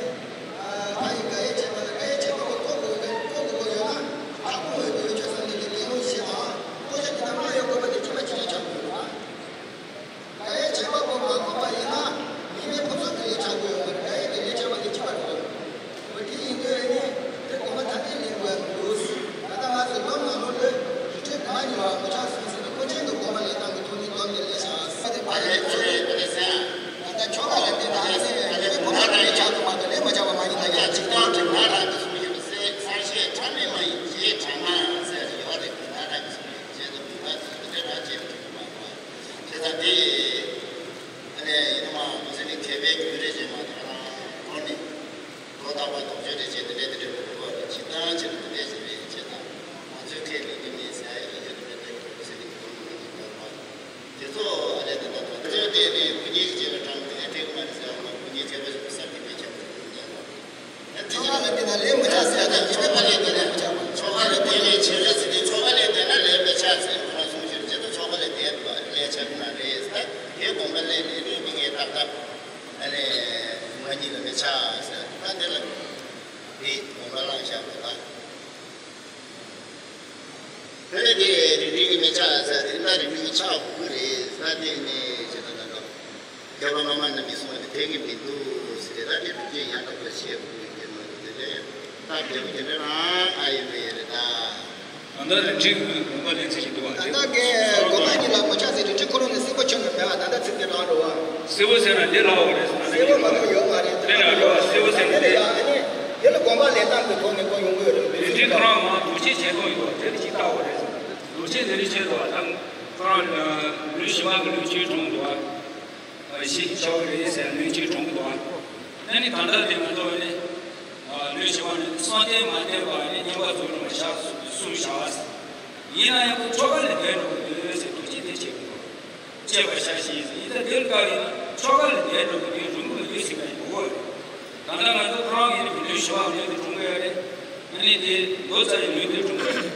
ཨ་ཡི་ག་ཡི་བྱེད་པ་ལ་ག་ཡི་བྱེད་པ་པོ་ཐོབ་དགོས་ཀྱི་ཐོབ་དགོས་ཀྱི་ཡོད་ན་དྲག་པོ་འོས་པའི་ཆོས་ས་ལས་ཀྱི་ལས་ལུགས་ཤེས་དང་ཐོབ་བྱ་དེ་ལ་མ་ཡོད་དགོས་པ་དེ་ཁྱད་པར་ཅི་ཡང་ཆགས་དགོས་ལ། ག་ཡི་བྱེད་པ་པོ་མ་ཐོབ་པ་ཡིན་ན་ཉེས་པའི་ཕུན་ཚོགས་ཀྱི་ལས་ཆགས་དགོས་ཡོད་མ་རེད། ག་ཡི་གི་ལས་ཆགས་པ་དེ་ཁྱད་པར་དགོས། འོ་དེ་ཡིན་དུས་ནི་དེ་དགོངས་པ་ཐ་དད་ལེན་དགོས་འདུག་ད་ལྟ་ང་ཚོ་ལམ་ནང་ལོགས་ལ་རི་ཁྲོད་གང་ཡིན་པ་མི་ཆགས་སོང་ཟེར་ནས་ཀུན་མཁྱེན་གྱི་དགོངས་པ་ལེན་སྟངས་ཀྱི་ཐོག་ནས་སྡོམ་ནས་ལས་བྱ་ཟེར་ཏེ་བ་རེད། ཚོ་རེད་རེད་ཟེར། ད་ལྟ་ཆོ་ག་ལ་བརྟེན་ནས་ཨ་ནི་དགོངས་པ་ཐ་དད་ཆགས་ཐུབ་མ་གཏོགས་ལས་མ་ཆགས་པ་མ་ཡིན་ན་ཡང་ཅིག་ཏུ་ཅིག་ང་རང་གི་གསུང་ཞིག་ཟེར་ཚར་ཤེས་ཁྲ་མེད་མ་ཡིན་ཞེས་ཁྲ་མ་ཟེར་ཡོད་རེད། ང་རང་གི་གསུང་ཞིག་བྱེད་དུ་མི་བ་ཟེར་དེ་འདྲ་བྱེད་ཐུབ་མ་གཏོགས་བྱེད་ས་དེ་ཨ་ནི་ཡིན་ནམ་མ་ཟེར་ནས་མཁས་པའི་རྒྱུད་རེ་བྱེད་མ་ཐག་རང་འོ་ནི། ལོ་རྟག་པར་དོགས་གཅོད་རེ་བྱས་ཏེ་ལས་དེ་འདྲ་མི་འདུག་བ། ཇི་ལྟར་བྱས་ན་དེ་འདྲ་ཞིག་རེད་བྱས་ཙང་ང་ཚོའི་ཁས་ལེན་རྒྱུ་མེད་ཟེར་ཡ་ཡོད་དེ་འདྲ་ཡོད་ཟེར་ནས་ཀྱི་དོན་མང་ཅིག་ཡོད་པ། དེ་ཚོ་ཨ་ལས་དེ་ལྟ་དང་དེ་ཚོའི་སྟེང་ནས་དགུ་ཉིས་ཀྱི་རྗེས་ལ་དྲངས་ཏེ་ཨེ་ཐེག་མ་རེད་ཟེར་བ་ལ་དགུ་ཉིས་བྱས་པ་ཞིག་གསར་གྱི་མི་ཁྱབ་ཚུལ་ཡིན་ཀྱང་། ཨེ་ཐེག་མ་ལ་བརྟེན་ན་ལས་མི་ཆགས་ཟེར་ཡ་དང་ཉེས་པའི་ཕ་ལས་དེ་ལས་མི་ཆགས་པ། ཆོ་ག་ལ་བརྟེན་ནས་བྱེད་རེད་ཟེར་ཏེ་ཆོ་ག་ལ་བརྟེན་ན་ལས་མི་ཆགས་ཟེར་ཁོ་རང་གསུང་ཞིག་རེད་བྱས་ཙང་ཆོ་ག་ལ་བརྟེན་ལས་ཆགས་ན་རེད་ཟེར་ད་དེ་དགོངས་པ་ལས་ལས་ལུགས་ཀྱི་ངས་ཏག་ཏག་ཨ་ནི་ང་གཉིས་ལ་མི་ཆགས་ཟེར་ད་དེ་ལ་དེ་དགོངས་པ་བླངས་བཞག་པ་དང་། དེ་ནས་དེ་རིགས་རིགས་ཀྱི་མི་ཆགས་ཟེར་དེ་ད་རིགས་རིགས་ཀྱི་ཆགས་དགོས་ཀྱི་རེད་ཟེར་དེ་ནས་ཟེར་ད་ད་ད་མཁས་པ་སློབ་མ་རྣམས་ཀྱིས་གསུངས་པ་དེ་དེ་གི་མི་འདུག་ཟེར་དེ་ད་དེ་རིགས་ཀྱི་ཡང་དག་པར་ཤེས་དགོས་ཀྱི་རེད་མ་གཏོགས་དེ་ལས་ད་རྒྱལ་པོ་དེ་འདྲ་རང་ཨ་ཡིན་པ་ཡིན་རེད་ད། ད་ལྟ་རི་ཁྲོད་ཀྱི་དགོན་པ་ལས་ཚིག་ཞིག་འདུག་བ། ད་ལྟ་གི་དགོན་པ་གཉིས་ལ་མ་ཆགས་ཟེར་རི་ཁྲོད་ཁོ་རང་ནས་གསལ་པོ་ཆོད་ནས་མེད་པ་ད་ལྟ་ཚིག་དེ་རང་རེད་བ། གསལ་པོ་ཟེར་ན་འདི་ལ་བ་རེད་ཟེར་ན་གསལ་པོ་མ་གཏོགས་ཡོད་མ་རེད། དེ་ལ་རེད་བ་གསལ་པོ་ཟེར་ན་དེ་ལ་ཡ་ཨ་ནི་དེ་ལ་དགོན་པ་ལས་སྟངས་ཀྱི་ཐོག་ནས་ཁོ་ཡོང་གི་ཡོད་རེད། རི་ཁྲོད་ཁོ་རང་མ་འདུ་ཤེས་བྱེད་སྟངས་ཡོད་བ་དེ་ལ་ཅིག་ལྟ་བ་རེད་ཟེར། འདུ་ཤེས་དེ་རིགས་བྱེད་དོ་བ་ད་ཁོ་རང་ལུས་ཞིག་མ་གི་ལུས་ཆོས་གྲོང་འདུག་བ། ཞིག་ཆོག་གི་རེད་ཟེར་ལུས་ཆོས་གྲོང་འདུག་བ། ཨ་ནི་གང་ལྟར་དེ་ང་ཚོ་ནི། ལུས་ཞི་བ་ནི་གསང་རྟེན་མ་བསྟེན་པ་ནི་བསྙེན་པ་རྫོགས་རུང་བ་བཞག་གསུངས་བཞག་ཡིན་ན་ཡང་ཁོ་ཆོ་ག་ལས་འདས་འགྲོ་གི་འདུག་ཟེར་འདུ་ཤེས་དེ་བྱེད་དགོས། བཅས་པ་བྱ་ཞིང་ཡིན་ད་དེ་ལ་དཀའ་བས་ན་ཆོ་ག་ལས་འདས་འགྲོ་གི་འདུག་རུང་གི་འདུག་ཟེར་བའི་གོ་བ་རེད། ད་ལྟ་ང་ཚོ་ཁོ་རང་ཡིན་ནི་ལུས་ཞི་བ་ལུས་དེ་གྲོང་གི་རེད། ཨ་ནི་དེ་མདོ་རྩ་ཡི་ལུས་དེ་གྲོང་གི་རེད།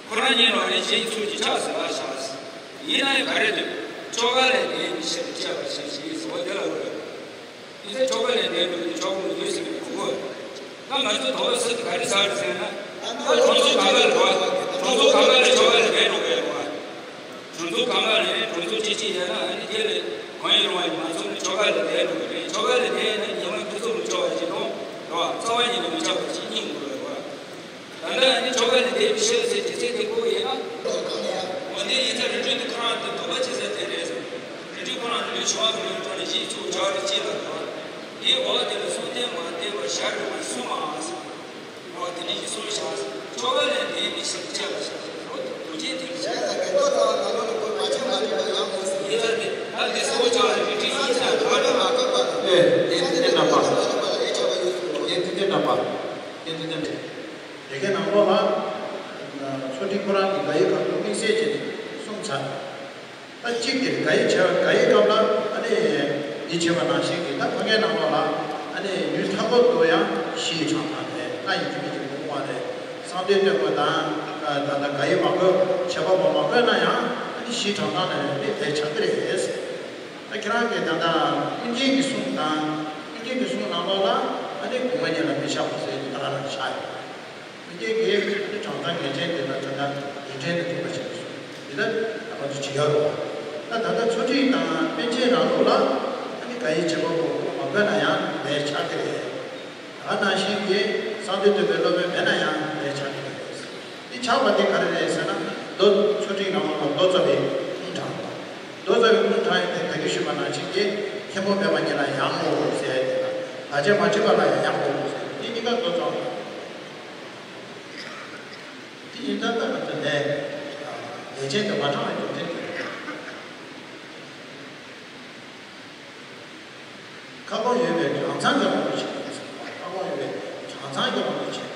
ཁོ་རང་ཉིད་ལ་ནི་གཞན་གྱི་ཚུལ་གྱིས་ཆགས་ཟིན་པར་བྱ། ཡིན་ན་ཡང་ག་རེ་འདུག་ཆོ་ག་ལས་འདས་མི་ཤེས་པའི་ཆེ་བ་ཞེས་བྱའི་གཟུ་བ་དེ་ལ་འོས། ཡིན་ཚེ་ཆོ་ག་ལས་འདས་འགྲོ་དེ་ཆོ་ག་མི་འདུག་ཟེར་བའི་གོ་བ། ད་ང་ཚོ་དོགས་པ་སུ་ག་རེ་ཟ་རེད་ཟེར་ན། ད་གྲོང་ཚོ་གང་ག་ལ་འགྲོ་བ། གྲོང་ཚོ་གང་ག་ལ་ཆོ་ག་ལས་འདས་འགྲོ་བའི་རེད་བ། གྲོང་ཚོ་གང་ག་ལ་ནི་གྲོང་ཚོ་གཅིག་གཅིག་ཡིན་ན་ཨ་ནི་དེ་ལས་གང་ཡིན་རུང་བ་ཡིན་མ་ཚོགས་ནི་ཆོ་ག་ལས་འདས་འགྲོ་གི་རེད། ཆོ་ག་ལས་འདས་ཡིན་ན་ཉི་མ་ཕུན་སུམ་ཚོགས་པ་ཞིག་དང་རེད་བ། རྩ་བ་ཉིད་ནས་མི་ཆགས་པ་ཞིག་སྙིང་དགོས་རེད་བ། ད་ལྟ་ནི་ཆོ་ག་ནི་དེ་མི་ཤེས་ཟེར་དེ་ཚེ་དེ་ཁོ་ཡིན་ན། འོ་དེ་ཡིན་ཙང་རི་ཁྲོད་དེ་ཁོ་རང་དེ་དོགས་པ་ཆེ་ས་དེ་རེད་ཟེར། རི་ཁྲོད་ཁོ་རང་ནི་ལུས་ཆུང་བ་གི་ལུས་ཁྲོད་ནས་གཞི་ཚུགས་བྱ་རུ་སྐྱེས་ལ་དང་། དེའི་འོག་དེ་ལ་གསུང་རྟེན་མ་བསྟེན་པ་ཞར་རུ་མ་གསུང་མ་ཟེར། འོ་དེ་ནི་གཞི་གསུང་བྱ་ཟེར། ཆོ་ག་ལས་འདས་མི་ཤེས་བྱས་པ་ཞེས་ཟེར་རོ་དེ་དོགས་ཅན་དེ་ལ་བྱས་ཙང་དགེ་ཐོག་ཚང་བ་ནང་ལོགས་ལ་ཁོ་བར་ཆད་མ་འདྲེས་པ་ཡོང་དགོས་ཟེར། ཡིན་ཙང་དེ་ད་དེ་གསལ་པོ་ཆགས་རེད། དེ་ཚོ་དེ་འདྲ་དེ་གའི་ནང་ལོགས་ལ་ཆོས་ཁྲིད་ཁོ་རང་གི་དགའ་ཡི་ཁ་ཐུག་དམིགས་བསལ་བྱས་ནས་གསུངས་ཚར། ད་གཅིག་དེ་དགའ་ཡི་བྱ་དགའ་ཡི་སྐབས་ལ་ཨ་ནི་འདི་བྱས་པ་ནང་བཞིན་གྱི་ད་ཕ་གའི་ནང་ལོགས་ལ་ཨ་ནི་ཡུལ་མཐའ་འཁོབ་ཏུ་ཡང་གཞི་ཡི་གྲངས་ཐང་རེད། ལྷ་ཡི་ཁྱིམ་གྱི་འོང་བ་རེད། གསང་འདུས་སྟོན་པ་དང་ད་ལྟ་དགའ་ཡི་མ་དགོས་བྱེད་པ་པོ་མ་དགོས་ན་ཡང་ཨ་ནི་གཞི་གྲངས་ཐང་ནས་ནི་དེ་ཆགས་ཀྱི་རེད། ད་ཁྱེད་རང་གིས་ད་ལྟ་ཀུན་མཁྱེན་གྱི་གསུང་དང་ཀུན་མཁྱེན་གྱི་གསུང་ནང་ལོགས་ལ་ཨ་ནི་དགོངས་པ་ཉིད་ལ་མི་བཞག་པ་ཟེར་ནས་ད་ག་རང་བཞག་ཡོད། ཀུན་མཁྱེན་གྱིས་ཨ་ནི་གྲངས་ཐང་ངེས་ཅན་དེ་ལ་ད་ལྟ་ཡུལ་ཕྲན་དུ་གྲུབ་པ་ཞིག་གསུངས། འདི་ལ་ང་ཚོ་བྱེད་ཡག་རེད། ད་ད་ལྟ་ཆོས་ཁྲིད་དང་པཎ་ཆེན་ནང་ལོགས་ལ་ཨ་ནི་དགའ་ཡི་བྱེད་པ་པོ་མ་དགོས་ན་ཡང་ལས་ཆགས་ཀྱི་རེད། ད་ནང་བཞིན་གྱི་གསང་འདུས་སྟོན་པའི་སློབ་དཔོན་མེད་ན་ཡང་ལས་ཆགས་ཀྱི་རེད། འདི་ཆགས་པ་དེ་ག་རེ་རེད་ཟེར་ན། མདོ་ཆོས་ཁྲིད་ནང་ལ་མདོ་རྩ་བའི་ཁུངས་དྲངས་པ། མདོ་རྩ་བའི་ཁུངས་དྲངས་ཡིན་ཏེ་ད་གིན་ཞུས་པ་ནང་བཞིན་གྱི་མཁན་པོ་མེད་པ་ཉིད་ལ་ཡང་ངོ་བོ་ཟེར་ཡ་དེ་དང་བར་ཆད་མ་མཆིས་པ་ལ་ཡང་ངོ་བོ་ཟེར་ཡ་དེ་གཉིས་ཀ་མདོ་རྩ་བ་དེ་ཡིན་ད་ལྟ་ང་ཚོ་ལས་ལས་ཆེན་དུ་མ་དྲངས་པའི་རྒྱུ་མཚན་དེ་རེད། ཁ་སྐོང་ཡོད་པའི་གྲངས་ཚང་གི་དབང་དུ་བྱས་ནས་ཁ་སྐོང་ཡོད་པའི་གྲངས་ཚང་གི་དབང་དུ་བྱས་ནས་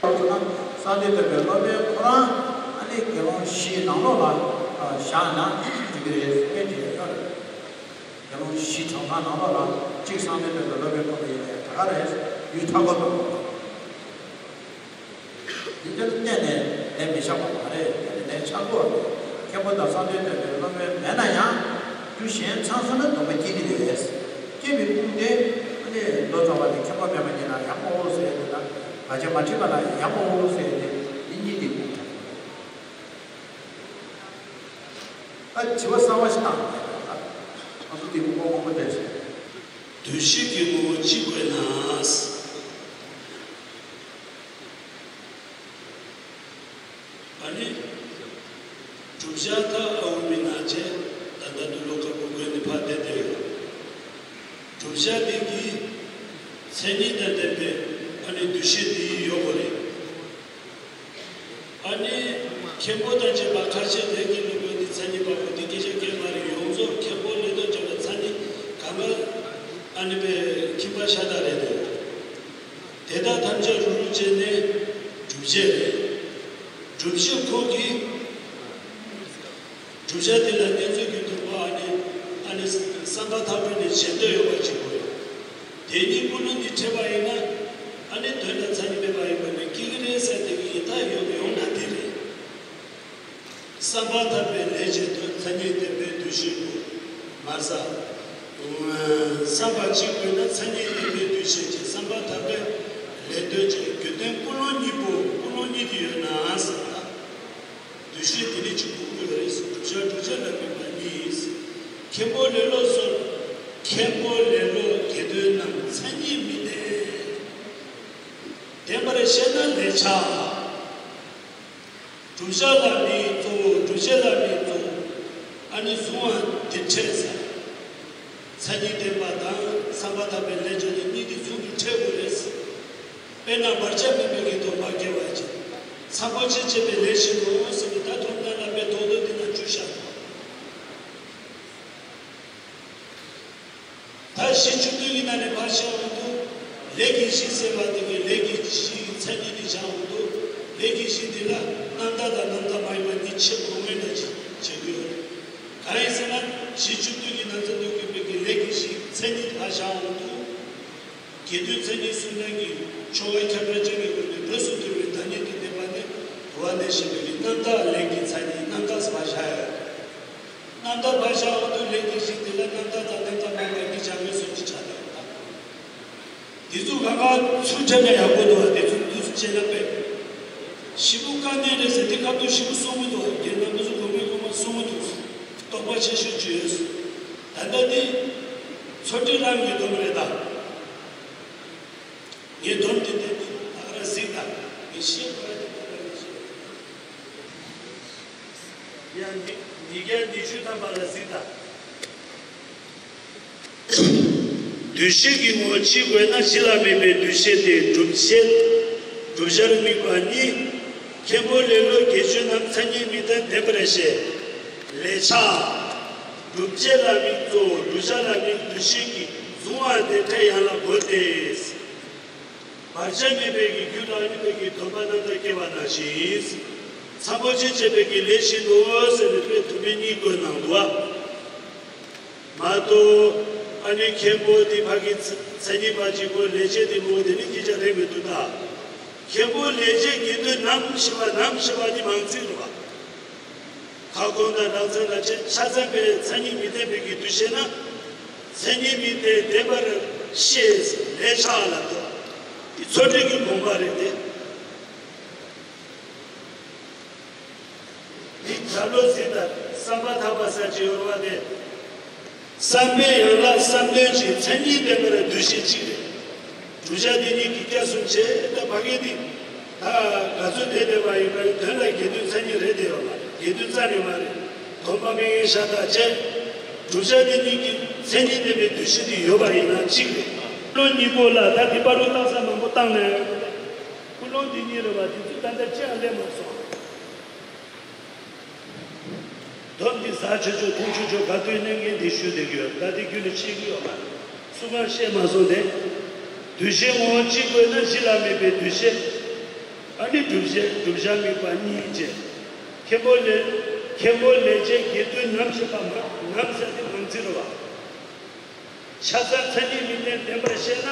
འོ་དེ་བྱས། གསང་འདུས་སྟོན་པའི་སློབ་དཔོན་ཁོ་རང་ཨ་ནི་དགེ་སློང་བཞིའི་ནང་ལོགས་ལ་བཞག་ན་འགྲིག་གི་རེད་ཟེར་མཁན་དེ་ཡོད་རེད། དགེ་སློང་བཞི་གྲངས་ཐང་ནང་ལོགས་ལ་གཅིག་གསང་འདུས་སྟོན་པའི་སློབ་དཔོན་ཁོ་ན་ཡིན་ནའི་ད་ག་རེད། ཡུལ་མཐའ་འཁོབ་དང་། འདི་ལྟར་གཏན་ནས་ལས་མི་བྱ་བ་མ་རེད། གཏན་ནས་ལས་བྱ་དགོས་རེད། མཁན་པོ་དང་གསང་འདུས་སྟོན་པའི་སློབ་དཔོན་མེད་ན་ཡང་རྒྱུ་གཞན་ཚང་སོང་ན་སྡོམ་པ་སྐྱེ་གི་རེད། སྐྱེ་བའི་ཀུན་དེ་ཨ་ནི་མདོ་རྩ་བ་ནས་མཁན་པོ་མེད་པ་ཉིད་ལ་ཡང་ངོ་བོ་ཟེར་ཡ་དེ་དང་བར་ཆད་མ་མཆིས་པ་ལ་ཡང་ངོ་བོ་ཟེར་ཡ་དེ་འདི་གཉིས་དེ་ཀུན་དྲངས། ད་དྲི་བ་གསར་བ་ཞིག་བཏང་། ང་ཚོ་འདི་ཀོ་ཀོ་མང་པོ་བསྡད་ཤག་འདུ་ཤེས་ཀྱི་ངོ་བོ་ཅི་དགོས་ན། ཨ་ནི། བསྒྲུབ་བྱ་ད་ཨ་འོ་མི་ན་ཅེ་ད་ལྟ་འདུ་ལོ་ཀ་པོ་དགོས་ནི་ཕ་དེ་དེ་ཡོད། བསྒྲུབ་བྱ་འདི་གི་མཚན་ཉིད་དང་ལྡན་པའི་ཨ་ནི་འདུ་ཤེས་འདི་ཡོད་དགོས་རེད། ཨ་ནི་མཁན་པོ་དང་བཅས་པ་ཁ་ཤས་དེ་གི་ལུགས་པའི་འདི་མཚན་ཉིད་པ་པོ་འདི་སྐད་ཆ་སྐད་མ་རེད། ཡོངས་རྫོགས་མཁན་པོ་ལས་དོན་བྱེད་པ་མཚན་ཉིད་གང་ག་ཨ་ནི་པའི་ཁྱིམ་པ་ཤ་སྟག་རེད་འདུག་དེ་དག་ཐམས་ཅད་རུ་རུ་བྱས་ནས་སྒྲུབ་བྱེད་རེད། སྒྲུབ་བྱེད་ཁོ་གིས་བསྒྲུབ་བྱ་དེ་ལ་གནས་ཚུལ་གྱི་མཐུན་པ་ཨ་ནི་ཨ་ནི་བསམ་པ་ཐག་ཆོད་ནས་བྱེད་འདོད་ཡོད་པ་གཅིག་པུ་རེད། དེ་ཉིད་ཀུན་སློང་འདི་འཕྲད་པ་ཡིན་ན་ཨ་ནི་དོན་དང་མཚན་ཉིད་མེད་པ་ཡིན་པ་ནི་སྐྱེ་གི་རེད་ཟེར་དེ་གི་ཡིད་ཐག་ཡོད་ཡོང་ན་དེ་རེད། བསམ་པ་ཐག་པས་ལས་བྱེད་དོན་མཚན་ཉིད་ལྡན་པའི་འདུ་ཤེས་དགོས། མར་ས། བསམ་པ་གཅིག་དགོས་ན་མཚན་ཉིད་ལྡན་པའི་འདུ་ཤེས་ཀྱི་བསམ་པ་ཐག་པས་ལས་དོན་བྱེད་རྒྱུ་དོན་ཀུན་སློང་གཉིས་པོ་ཀུན་སློང་གཉིས་དེ་ཡོད་ན་ཟེར་ད། འདུ་ཤེས་དེ་ནི་གཅིག་པུ་དགོས་རེད། བསྒྲུབ་བྱ་བསྒྲུབ་བྱ་ལ་དམིགས་པ་གཉིས། མཁན་པོ་ལེ་ལོ་སོགས་མཁན་པོ་ལེ་ལོ་དགེ་འདུན་རྣམས་མཚན་ཉིད་མི་ལྡན། བདེན་པར་བཤད་ན་ལས་བྱ། བསྒྲུབ་བྱ་ལ་དམིགས་གཙོ་བོ་བསྒྲུབ་བྱེད་ལ་དམིགས་གཙོ་བོ་ཨ་ནི་གཟུང་བ་དེ་འཕྲད་ཟེར། མཚན་ཉིད་ལྡན་པ་དང་བསམ་པ་ཐག་པའི་ལས་བྱ་ནི་གཉིས་དེ་ཟུང་དུ་འཕྲད་དགོས་རེད། དཔེར་ན་བར་ཆད་མེད་པའི་གི་དོན་མ་སྐྱེ་བ་ཅིག་ཚ་པོ་ཆེ་ཆེ་བའི་ལས་བྱེད་དགོས་ཟེར་ནས་ད་ཐོབ་ན་ལ་པའི་དོག་དོག་དེ་ན་བཅུ་བཞག་དགོས། ད་གཞི་བཅུ་བདུན་གྱི་ནང་ནས་ཕར་བཞག་འོང་དུས་ལས་ཀྱི་གཞི་ཟེར་བ་དེ་གི་ལས་ཀྱི་གཞི་མཚན་ཉིད་དེ་བཞག་འོང་དུས་ལས་ཀྱི་གཞི་དེ་ལ་རྣམ་དག་དང་རྣམ་དག་མ་ཡིན་པ་གཉིས་ཕྱེ་དགོས་ངེས་ན་ཅི་བྱེད་དགོས་ཡོད་རེད། གང་ཡིན་ཟེར་ན་གཞི་བཅུ་བདུན་གྱི་ནང་ཚན་དུ་གྱུར་པའི་གི་ལས་ཀྱི་གཞི་མཚན་ཉིད་དེ་ཕར་བཞག་འོང་དུས། དགེ་འདུན་མཚན་ཉིད་གསུམ་ལྡན་གྱི་ཆོ་ག་ཁྱབ་བསྒྲགས་ཅན་གྱི་སྒོ་ནས་འགྲོས་སུ་ཐུལ་བའི་བདག་ཉིད་ཀྱི་བདེན་པ་ནི་དུ་བ་ནས་བཤད་པའི་རྣམ་དག་ལས་ཀྱི་མཚན་ཉིད་རྣམ་དག་ཕར་བཞག་ཡོད། རྣམ་དག་ཕར་བཞག་འོང་དུས་ལས་ཀྱི་གཞི་དེ་ལ་རྣམ་དག་དང་རྣམ་དག་མ་ཡིན་པ་གཉིས་ཆགས་པའི་སོ་གཅིག་ཆགས་བསྡད་ཡོད་ད། འདི་ཚོ་གང་ག་ཚུར་ཁྲིད་ན་ཡག་པོ་འདུག་དེ་ཚོ་འདུག་སེ་བྱས་ན་དཔེ་ཞིབ་པོ་དཀའ་གནད་རེད་ཟེར་དེ་སྐབས་དུ་ཞིབ་པོ་གསུང་གི་འདུག་རྒན་རྣམ་པ་ཚོ་གོང་མའི་གོང་མ་གསུང་གི་འདུག་རྟོགས་པ་ཆེ་ཤོས་ཅིག་ཡོད། ད་ལྟ་འདི་ཚོ་ཁྲི་རང་གི་སྡོམ་རེད་ད། ངའི་སྡོམ་དེ་དེ་ད་ག་རང་གཟིགས་དང་། ངས་ཤེས་དགོས་ར་དེ་ད་ག་རང་ཤེས། ཡང་འདི་འདི་རྒྱ་འདི་ཆོས་ཐམ་པ་ལ་གཟིགས་དང་། འདུ་ཤེས་ཀྱི་ངོ་བོ་ཅི་དགོས་ན་གཞི་ལ་དམིགས་པའི་འདུ་ཤེས་དེ་སྒྲུབ་བྱེད། བསྒྲུབ་བྱར་དམིགས་པ་གཉིས། མཁན་པོ་ལེ་ལོ་དགེ་སྦྱོང་རྣམས་མཚན་ཉིད་མི་ལྡན་བདེན་པར་བཤད། ལས་བྱ། སྒྲུབ་བྱེད་ལ་དམིགས་གཙོ་བོ་བསྒྲུབ་བྱ་ལ་དམིགས་འདུ་ཤེས་ཀྱི་ གཟུང་བ་དེ་འཕྲལ་ཡང་ལ་བོར་ཏེ། བར་ཆད་མེད་པའི་གི་རྒྱུད་ལ་ཨ་ནི་པའི་གི་སྡོམ་པ་རྣམ་དག་སྐྱེ་བ་ནང་བཞིན། འཚམ་པོ་ཅིག་བྱེད་པའི་གི་ལས་བཞིན་དུ་ཟེར་ནས་དཔེ་དུ་མའི་གཉིས་བཀོད་གནང་འདུག་བ། མ་གཏོགས། ཨ་ནི་མཁན་པོ་དེ་ཕ་གི་མཚན་ཉིད་པ་གཅིག་པོ་ལས་བྱེད་དེ་མོ་དེ་ནི་སྐད་ཆ་རེད་མི་འདུག་ད། མཁན་པོ་ལས་བྱེད་དགེ་འདུན་ནམ་ཞིག་པ་ནམ་ཞིག་པ་ནི་མང་ཚིག་རུ་བ། ཁ་སྐོང་དང་ལག་རྩལ་ལ་བྱེད་ཆ་ཚང་པའི་མཚན་ཉིད་མི་ལྡན་པའི་གི་འདུ་ཤེས་ན། མཚན་ཉིད་མི་ལྡན་ལྡན་པར་ཤེས་ལས་ཆགས་ལ་འདུག་བ། དེ་ཚོ་སྒྲིག་གི་དགོངས་པ་རེད་དེ། འདི་གྲྭ་བློ་ཟིན་ལྟར་བསམ་པ་ཐག་པ་ཟེར་གྱི་ཡོད་རེད་བ་དེ། བསམ་པའི་ཡན་ལག་བསམ་དོན་གྱི་མཚན་ཉིད་ལྡན་པར་འདུ་ཤེས་གཅིག་རེད། བསྒྲུབ་བྱ་འདི་ཉིད་ཀྱི་སྐྱབས་སུ་མཆི་ད་ཕ་གི་འདི། ད་ག་ཚོད་བསྡད་བསྡད་པ་ཡིན་པའི་དོན་ལ་དགེ་འདུན་མཚན་ཉིད་རེད་དེ་ཡོད་མ་རེད། དགེ་འདུན་རྩ་ནས་མ་རེད། སྡོམ་པ་མི་ངན་ཤ་སྟག་བཅས། བསྒྲུབ་བྱ་འདི་ཉིད་ཀྱི་མཚན་ཉིད་ལྡན་པའི་འདུ་ཤེས་འདི་ཡོད་པ་ཡིན་ན་གཅིག་རེད། ཀུན་སློང་གཉིས་པོ་ལ་ད་འདི་པར་རུ་བཏང་ས་མང་པོ་བཏང་ནས། ཀུན་སློང་འདི་གཉིས་རེད་བ་དེ་ཚོ་ད་ལྟ་ཅི་ཡང་སླེབས་མ་སོང་། སྡོམ་འདི་ཟ་ཆོག་ཆོག་འཐུང་ཆོག་ཆོག་ག་དུས་གནང་མཁན་འདི་ཞུ་བསྡད་ཀྱི་ཡོད། ད་འདི་རྒྱུད་ལ་ཤེས་ཀྱི་ཡོད་མ་རེད། སུ་གང་བཤད་མ་སོང་སྟེ། འདུ་ཤེས་ངོ་བོ་གཅིག་པོ་ཡིན་ན་གཞི་ལ་དམིགས་པའི་འདུ་ཤེས། ཨ་ནི་བསྒྲུབ་བྱ་བསྒྲུབ་བྱ་དམིགས་པ་གཉིས་བཅས། མཁན་པོ་ལས་མཁན་པོ་ལས་བྱེད་དགེ་འདུན་ནམ་ཞིག་པ་མ་ནམ་ཟེར་དེ་མང་ཚིག་རེད་བ། ཆ་ཚང་མཚན་ཉིད་མི་ལྡན་བདེན་པར་ཤེས་ན།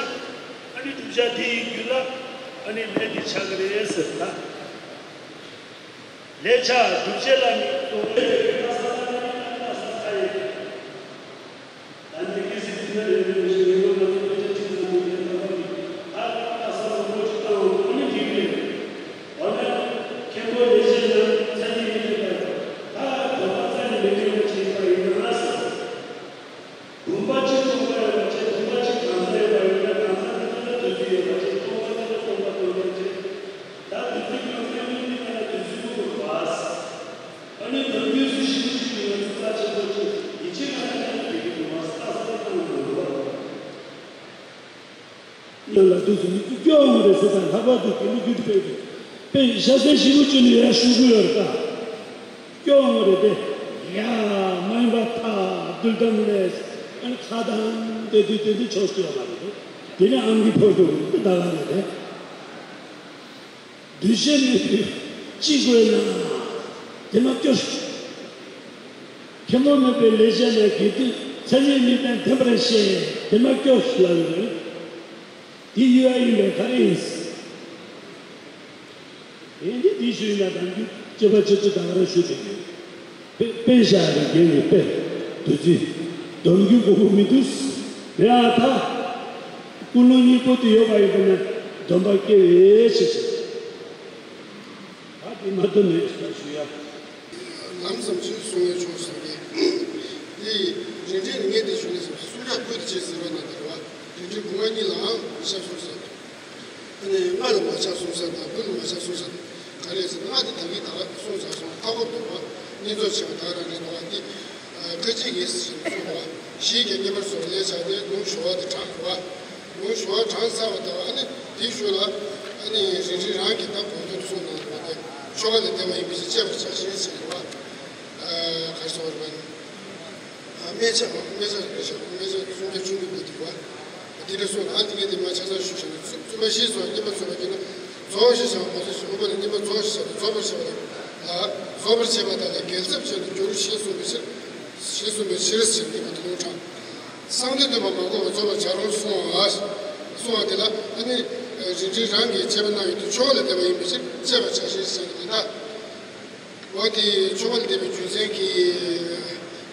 ཨ་ནི་བསྒྲུབ་བྱ་དེ་ཡི་རྒྱུད་ལ་ཨ་ནི་ལས་དེ་ཆགས་ཀྱི་རེད་ཟེར་ད། ལས་ཆགས་བསྒྲུབ་བྱེད་ལ་ནི་གཏོང་ལས་ཡོད་ན་ས་ས་ནི་ཨ་ནི་ས་ས་ཡོད། ད་འདི་གི་སྲིད་དེ་ནི་ལས་ཡོད་ཞེས་ཡོད་ལ་ནི་དཔེ་ཆ་ཁྲིད་ན་ནི་ལས་ཐོག་གི་ཨ་ནི་ས་ས་མང་པོ་ཅིག་བཏང་བ་ནི་འགྲིག་གི་རེད། འོ་ན་མཁན་པོ་ལས་བྱེད་ན་མཚན་ཉིད་མི་ལྡན་པ་ད་དོན་དག་རྩ་ནས་མི་ལྡན་པ་ཅིག་ཡིན་པ་ཡིན་ན་ཟེར། བུམ་པ་གཅིག་སྟོང་པ་ཡོད་པ་བྱས། བུམ་པ་གཅིག་གང་ཟག་ཡོད་པ་ཡིན་ན་གང་ཟག་དེ་ལ་དུས་ཚོད་ཡོད་པ་བྱས། སྟོང་པ་དེ་ལ་སྟོང་པ་སྟོང་པ་བྱས། ད་དུས་ཚོད་གང་ཟག་ཡོད་དེ་ལ་དུས་ཚོད་ཀུན་ཏུ་བ། ཨ་ནི་དམ་རྒྱུན་སུ་ཞིག་ཞིག་ཡོད་ན་རྩ་ཆེན་པོ་ཅིག་ཡིད་ཆེས་གང་ཡང་མེད་པའི་གི་བུམ་པ་ས་ས་ལ་བཏང་ཡོད་པ། ཡང་ལ་དུས་སུ་མི་ཚུགས་སྐྱོ་འོང་རེད་ཟེར་དང་ལྷག་པར་དུ་དགེ་ལུགས་རྒྱུད་དཔེ་དེ་དཔེ་ཤ་ཚའི་ཞི་བོ་ཅུ་ནི་ཡར་ཞུ་གི་ཡོད་རེད་ད། སྐྱོ་འོང་རེད་དེ། ཡ་མ་ཡིན་པ་ཐ་འདུལ་དམ་ལས་ཨ་ནི་ཁ་དང་དེ་དུས་དེ་དུས་ཆོག་སྐྱོ་མ་རེད་དེ། དེ་ནི་ཨང་ཀི་ཕོར་དུ་ད་ག་རེད་དེ། འདུ་ཤེས་མེད་པའི་ཅི་དགོས་ན་དེ་མ་སྐྱོ། མཁན་པོ་མེད་པའི་ལས་བྱས་ནས་དགེ་འདུན་མཚན་ཉིད་གཉིས་ལྡན་བདེན་པར་ཤེས་དེ་མ་སྐྱོ་ལ་ཡོད་རེད། དེ་ཡོད་ཡིན་པའི་ག་རེ་ཡིན། ཡིན་གྱི་དེ་ཞུས་ན་དང་རྒྱུ་སྐྱེ་བ་སྤྱི་གཙུག་དང་ར་ཞུ་དེ་ཡོད། དཔེ་དཔེ་བཞག་རེ་རྒན་ནས་དཔེ་དུས་ཚིགས་སྡོམ་རྒྱུ་མགོ་བོ་མི་འདུས། རེད་ཨ་ད། ཀུན་སློང་གཉིས་པོ་དེ་ཡོད་པ་ཡིན་པ་ན་སྡོམ་པ་སྐྱེ་བའི་ཕྱིར། ད་དེ་མ་གཏོགས་མེད་ཞུ་ཡ། ལམ་ཙམ་ཞིག་གསུང་ཡ་ཆོག་ཟེར་གི། འདི་རིན་བྲལ་ངས་འདི་ཞུ་ནས་ཟེར་གསུང་རྒྱ་བོད་དུ་བྱེད་ཟེར་བ་ན་དེ་རེད་བ། རིན་བྲལ་བུ་ང་གཉིས་ལའང་ཤ་གསུང་ཟེར། ཨ་ནི་ང་ལ་མ་ཆགས་གསུང་ས་དང་བུ་ལ་མ་ཆགས་གསུང་ས་དང་ག་རེ་ཟེར་ན། ང་དེ་ད་གིན་ད་ག་གསུང་ཚར་སོང་། ལྟ་སྐོར་འདུག་བ། བསྙེན་རྫོགས་ཆེ་བ་ད་ག་རང་རེད་འདུག་བ། འདི་ཁ་ཅིག་གིས་ཟེར་གསུང་བ། གཞི་རྒྱ་བསྙེན་པར་སོགས་ལས་བྱ་སྟེ་ལུང་ཞུ་བ་དེ་དྲངས་བ། ལུང་ཞུ་བ་དྲངས་ཚར་བ་དང་ཨ་ནི་དེའི་ཤུལ་ལ་ཨ་ནི་རིན་བྲལ་རང་གིས་ད་གོང་དུ་གསུངས་གནང་བ་དེ་ཆོ་ག་ལས་འདས་པ་ཡིན་པའི་ཕྱིར་དཔྱད་པར་བྱ་ཞིང་ཟེར་བ། ག་རེ་ཟེར་བ་རེད་བ། སྨད་ཆ་སྨད་ཆ་རེད་ཤག་སྨད་ཆ་སུམ་བརྒྱ་བཅུ་དགུ་པ་དེ་བ། དེ་འདྲ་སོང་ན་ཨ་དེ་གས་དེ་མ་ཆ་ཚང་ཞུ་བྱས་ན་རྩོད་པ་བཞི་སོང་། བསྙེན་པར་རྫོགས་པ་བགྱིས་ན་རྫོགས་ཞེས་བྱ་བ་མ་རྫོགས་ཤིང་། དངོས་པོ་ལ་བསྙེན་པར་རྫོགས་ཞེས་བྱ་བ་རྫོགས་པར་བྱ་བ་ལ་རྫོགས་པར་བྱེད་པ་དག་ལས་འགལ་ཚབས་ཆེན་དུ་འགྱུར་ཞེས་གསུངས་པའི་ཕྱིར། ཞེས་གསུངས་པའི་ཕྱིར་ཟེར་གྱི་མ་གཏོགས་ལུང་དྲངས། གསང་འདུས་སྡོམ་པ་མ་བགོ་བར་རྫོགས་པར་བྱ་རུང་གསུང་བ། གསུང་བ་དེ་ལ་ཨ་ནི་རིན་བྲལ་རང་གིས་དཔྱད་པ་གནང་ཡོད་དུས་ཆོ་ག་ལས་འདས་པ་ཡིན་པའི་ཕྱིར་དཔྱད་པར་བྱ་ཞེས་ཟེར་གྱི་ཡིན་ད། འོ་དེ་ཆོ་ག་ལས་འདས་པའི་རྒྱུ་མཚན་གྱིས་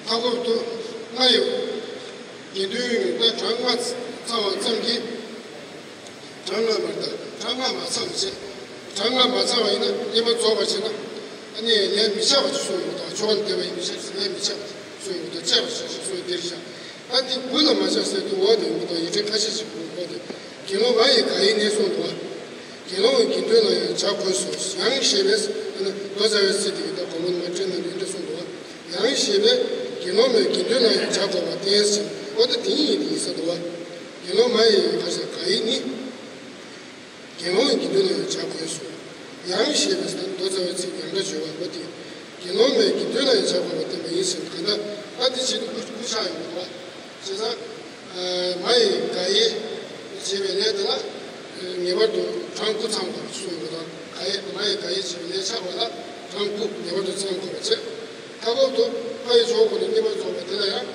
ལྷག་པར་དུ་ལྔ་ཡོད། དགེ་འདུན་ད་གྲངས་ལྔ་ཚང་བ་ཙམ་གྱིས། གྲངས་ལྔ་མ་རེད་ད། གྲངས་ལྔ་མ་ཚང་བ་བྱས། གྲངས་ལྔ་མ་ཚང་བ་ཡིན་ན་བསྙེན་པར་རྫོགས་པར་བྱས་ན་ཨ་ནི་ལན་མི་ཆགས་པ་ཅིག་གསུངས་ཡོད་མ་གཏོགས། ཆོ་ག་ལས་འདས་པ་ཡིན་པའི་ཕྱིར་ལན་མི་ཆགས་པ་ཅིག་གསུངས་ཡོད་མ་གཏོགས། དཔྱད་པར་བྱ་ཞེས་གསུངས་ཡོད་དེ་རེད་ཤག་ད་དེ་བུ་ལ་མ་ཆགས་ཟེར་དུས་འོ་དེ་ཡོད་མ་གཏོགས་ཡིག་ཕྲེང་ཁ་ཤས་ཤིག་འོ་དེ། དགེ་སློང་མ་ཡིས་གང་ཡིན་ནས་གསུངས་འདུག་བ། དགེ་སློང་གི་དགེ་འདུན་ལ་ཡང་བྱ་དགོས་སོ། ཡང་ཞེས་པས་ཨ་ནི་མདོ་རྩ་བའི་ཚིག་དེ་གི་ད་གོང་མ་ནས་མར་བཀྲལ་ན་འདི་འདྲ་གསུངས་འདུག་བ། ཡང་ཞེས་པས་དགེ་སློང་མའི་དགེ་འདུན་ལ་ཡང་བྱ་དགོས་པ་བསྟན་ཟིན། འོ་ད་དེ་ཡིན་དེ་ཡིན་ས་འདུག་བ། དགེ་སློང་མ་ཡིས་ག་ཟེར་གང་ཡིན་ནི། དགེ་སློང་གི་དགེ་འདུན་ལ་ཡང་བྱ་དགོས་སོ། ཡང་ཞེས་པས་ད་མདོ་རྩ་བའི་ཚིག་ཡང་སྒྲ་བརྗོད་པ་འོ་དེ། དགེ་སློང་མའི་དགེ་འདུན་ལ་ཡང་བྱ་དགོས་པ་བསྟན་པ་ཡིན་ཟིན། གང་ལྟར་ད་དེ་བྱེད་དུས་སྐུ་སྐུ་ཆགས་ཡོང་གི་འདུག་བ། བྱས་ཙང་། མ་ཡི་ག་ཡེ་བྱེད་པའི་ལས་དེ་ལ་ངེས་པར་དུ་གྲངས་དགུ་ཚང་དགོས་པར་གསུངས་པ་དང་། ག་ཡེ་མ་ཡི་ག་ཡེ་བྱེད་པའི་ལས་ཆགས་པ་ལ་གྲངས་དགུ་ངེས་པར་དུ་ཚང་དགོས་པ་བྱས། མཐའ་འཁོབ་ཏུ་ཕ་ཡི་ཕྱོགས་ཀུན་ནས་གཉིས་པར་རྫོགས་པ་དེ་ལ་ཡང་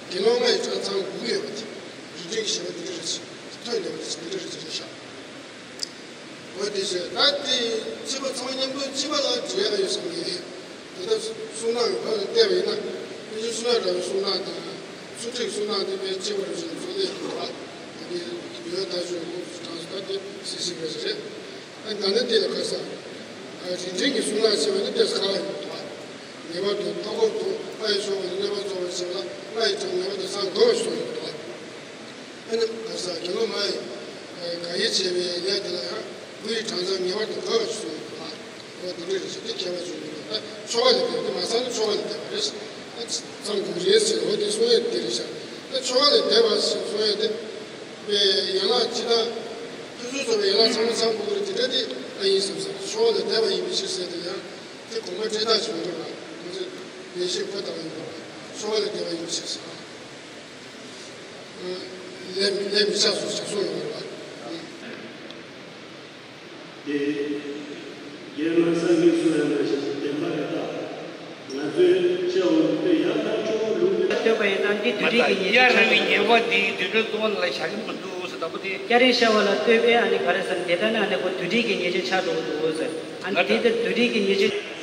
དགེ་སློང་ལྔ་ཡི་གྲངས་ཚང་དགུ་ཡོད་པ་དེ། རིགས་མཐུན་གྱི་བཞེད་པ་འདི་འདྲ་རེད། ཐོན་དེ་འདི་འདྲ་རེད་ཅེས་བཤད། འོ་དེ་བཞིན་ད་དེ་སྤྱི་པ་ཚང་མ་མཉམ་དུ་སྤྱི་པ་ལ་འབྲེལ་བ་ཡོད་བསམ་གྱི་རེད། དེ་ལྟར་གསུང་སྟངས་ཀྱི་བར་ལ་བལྟས་པ་ཡིན་ན། དཔེ་ཆ་གསུང་ཡག་འདྲ་བའི་གསུང་སྟངས་དང་། གསུང་ཁྲིད་གསུང་སྟངས་དེ་དཔེ་སྤྱི་པ་རུ་ཞིག་གཙོ་ལས་ཡོད་པ། དེ་ཡོད་ད་ཆོས་ལུགས་སུ་གྲངས་སུ་ད་དེ་སྲིད་ཞིག་རེད་ཟེར་རེད། ཨ་ད་ནི་དེ་ལ་ཁ་སང་རིགས་མཐུན་གྱི་གསུང་སྟངས་བྱས་པ་ནི་དེ་ཁག་ཡོད་པ། ངེས་པར་དུ་མཐའ་འཁོབ་ཏུ་ཕ་ཡི་ཕྱོགས་ཀུན་ནས་གཉིས་པར་རྫོགས་པར་བྱེད་པ་ལ་ལྔ་ཡི་གྲངས་ངེས་པར་དུ་ཚང་དགོས་པར་གསུངས་ཡོད་པ། ཨ་ནི་ག་ས་དགེ་སློང་ལྔ་ཡི་ག་ཡེ་བྱེད་པའི་ལས་དེ་ལ་ཡང་དགུ་ཡི་གྲངས་ཚང་ངེས་པར་དུ་དགོས་པར་གསུངས་ཡོད་པ། འོ་དེ་འདྲ་རེད་ཤག་དེ་ཁྱད་པར་ཅུང་ཡོད་པ། ད་ཆོ་ག་ལ་བསྡད་པ་དེ་མ་ཚང་ན་ཆོ་ག་ལ་བསྡད་པ་རེད། ད་ཚང་དགོས་རེད་ཟེར། འོ་དེ་གསུང་ཡས་དེ་རེད་ཤག་ད་ཆོ་ག་ལ་བསྡད་པ་ཟེར་གསུང་ཡས་དེ། པའི་ཡན་ལག་སྤྱི་དང་། ཕུན་སུམ་ཚོགས་པའི་ཡན་ལག་ཚང་མ་ཚང་དགོས་ཀྱི་རེད། དེ་འདྲ་དེ་ཨ་ཡིན་བསམ་ས། ཆོ་ག་ལ་བསྡད་པ་ཡིན་པའི་ཕྱིར་ཟེར་དེ་ཡང་དེ་དགོངས་པ་འགྲེལ་ཐག་ཆོད་འགྲོ་བ། ང་ཚོས་ལས་བྱེད་ཁོ་ལྟ་བུ་ཡིན་པ། ཆོ་ག་ལ་བསྡད་པ་ཡིན་པའི་ཕྱིར་ཟེར། ལས་མི་ལས་མི་ཆགས་སུ་ཞག་སོང་ཡོང་བ། དེ་རྒན་ལགས་སངས་རྒྱས་སུ་ཡང་འདྲ་ཞིག་བདེན་པ་རེད་ད། ང་ཚོས་བྱ་བ་དེ་ཡག་ཐག་ཆོད་ལུགས་མེད། ལྟོས་པ་ཡིན་ན་འདི་བདུད་སྡིག་གི་ཉེས་ཅན་ཆགས་འགྲོ་གི་ཉེས་པ་འདི་བདུད་འགྲོ་ལྟུང་བ་ལ་བཞག་གི་མི་འདུག་ཟེར། དང་པོ་དེ། སྐྱ་རེངས་ཤར་བ་ལ་ལྟོས་པས་ཨ་ནི་ག་རེ་ཟེར་ན། དེ་ལྟ་ན་ཨ་ནི་ཁོ་བདུད་སྡིག་གི་ཉེས་ཅན་ཆགས་འགྲོ་གི་འདུག་ཟེར། ཨ་ནི་དེ་ལྟར་བདུད་སྡིག་གི་ཉེས་ཅན།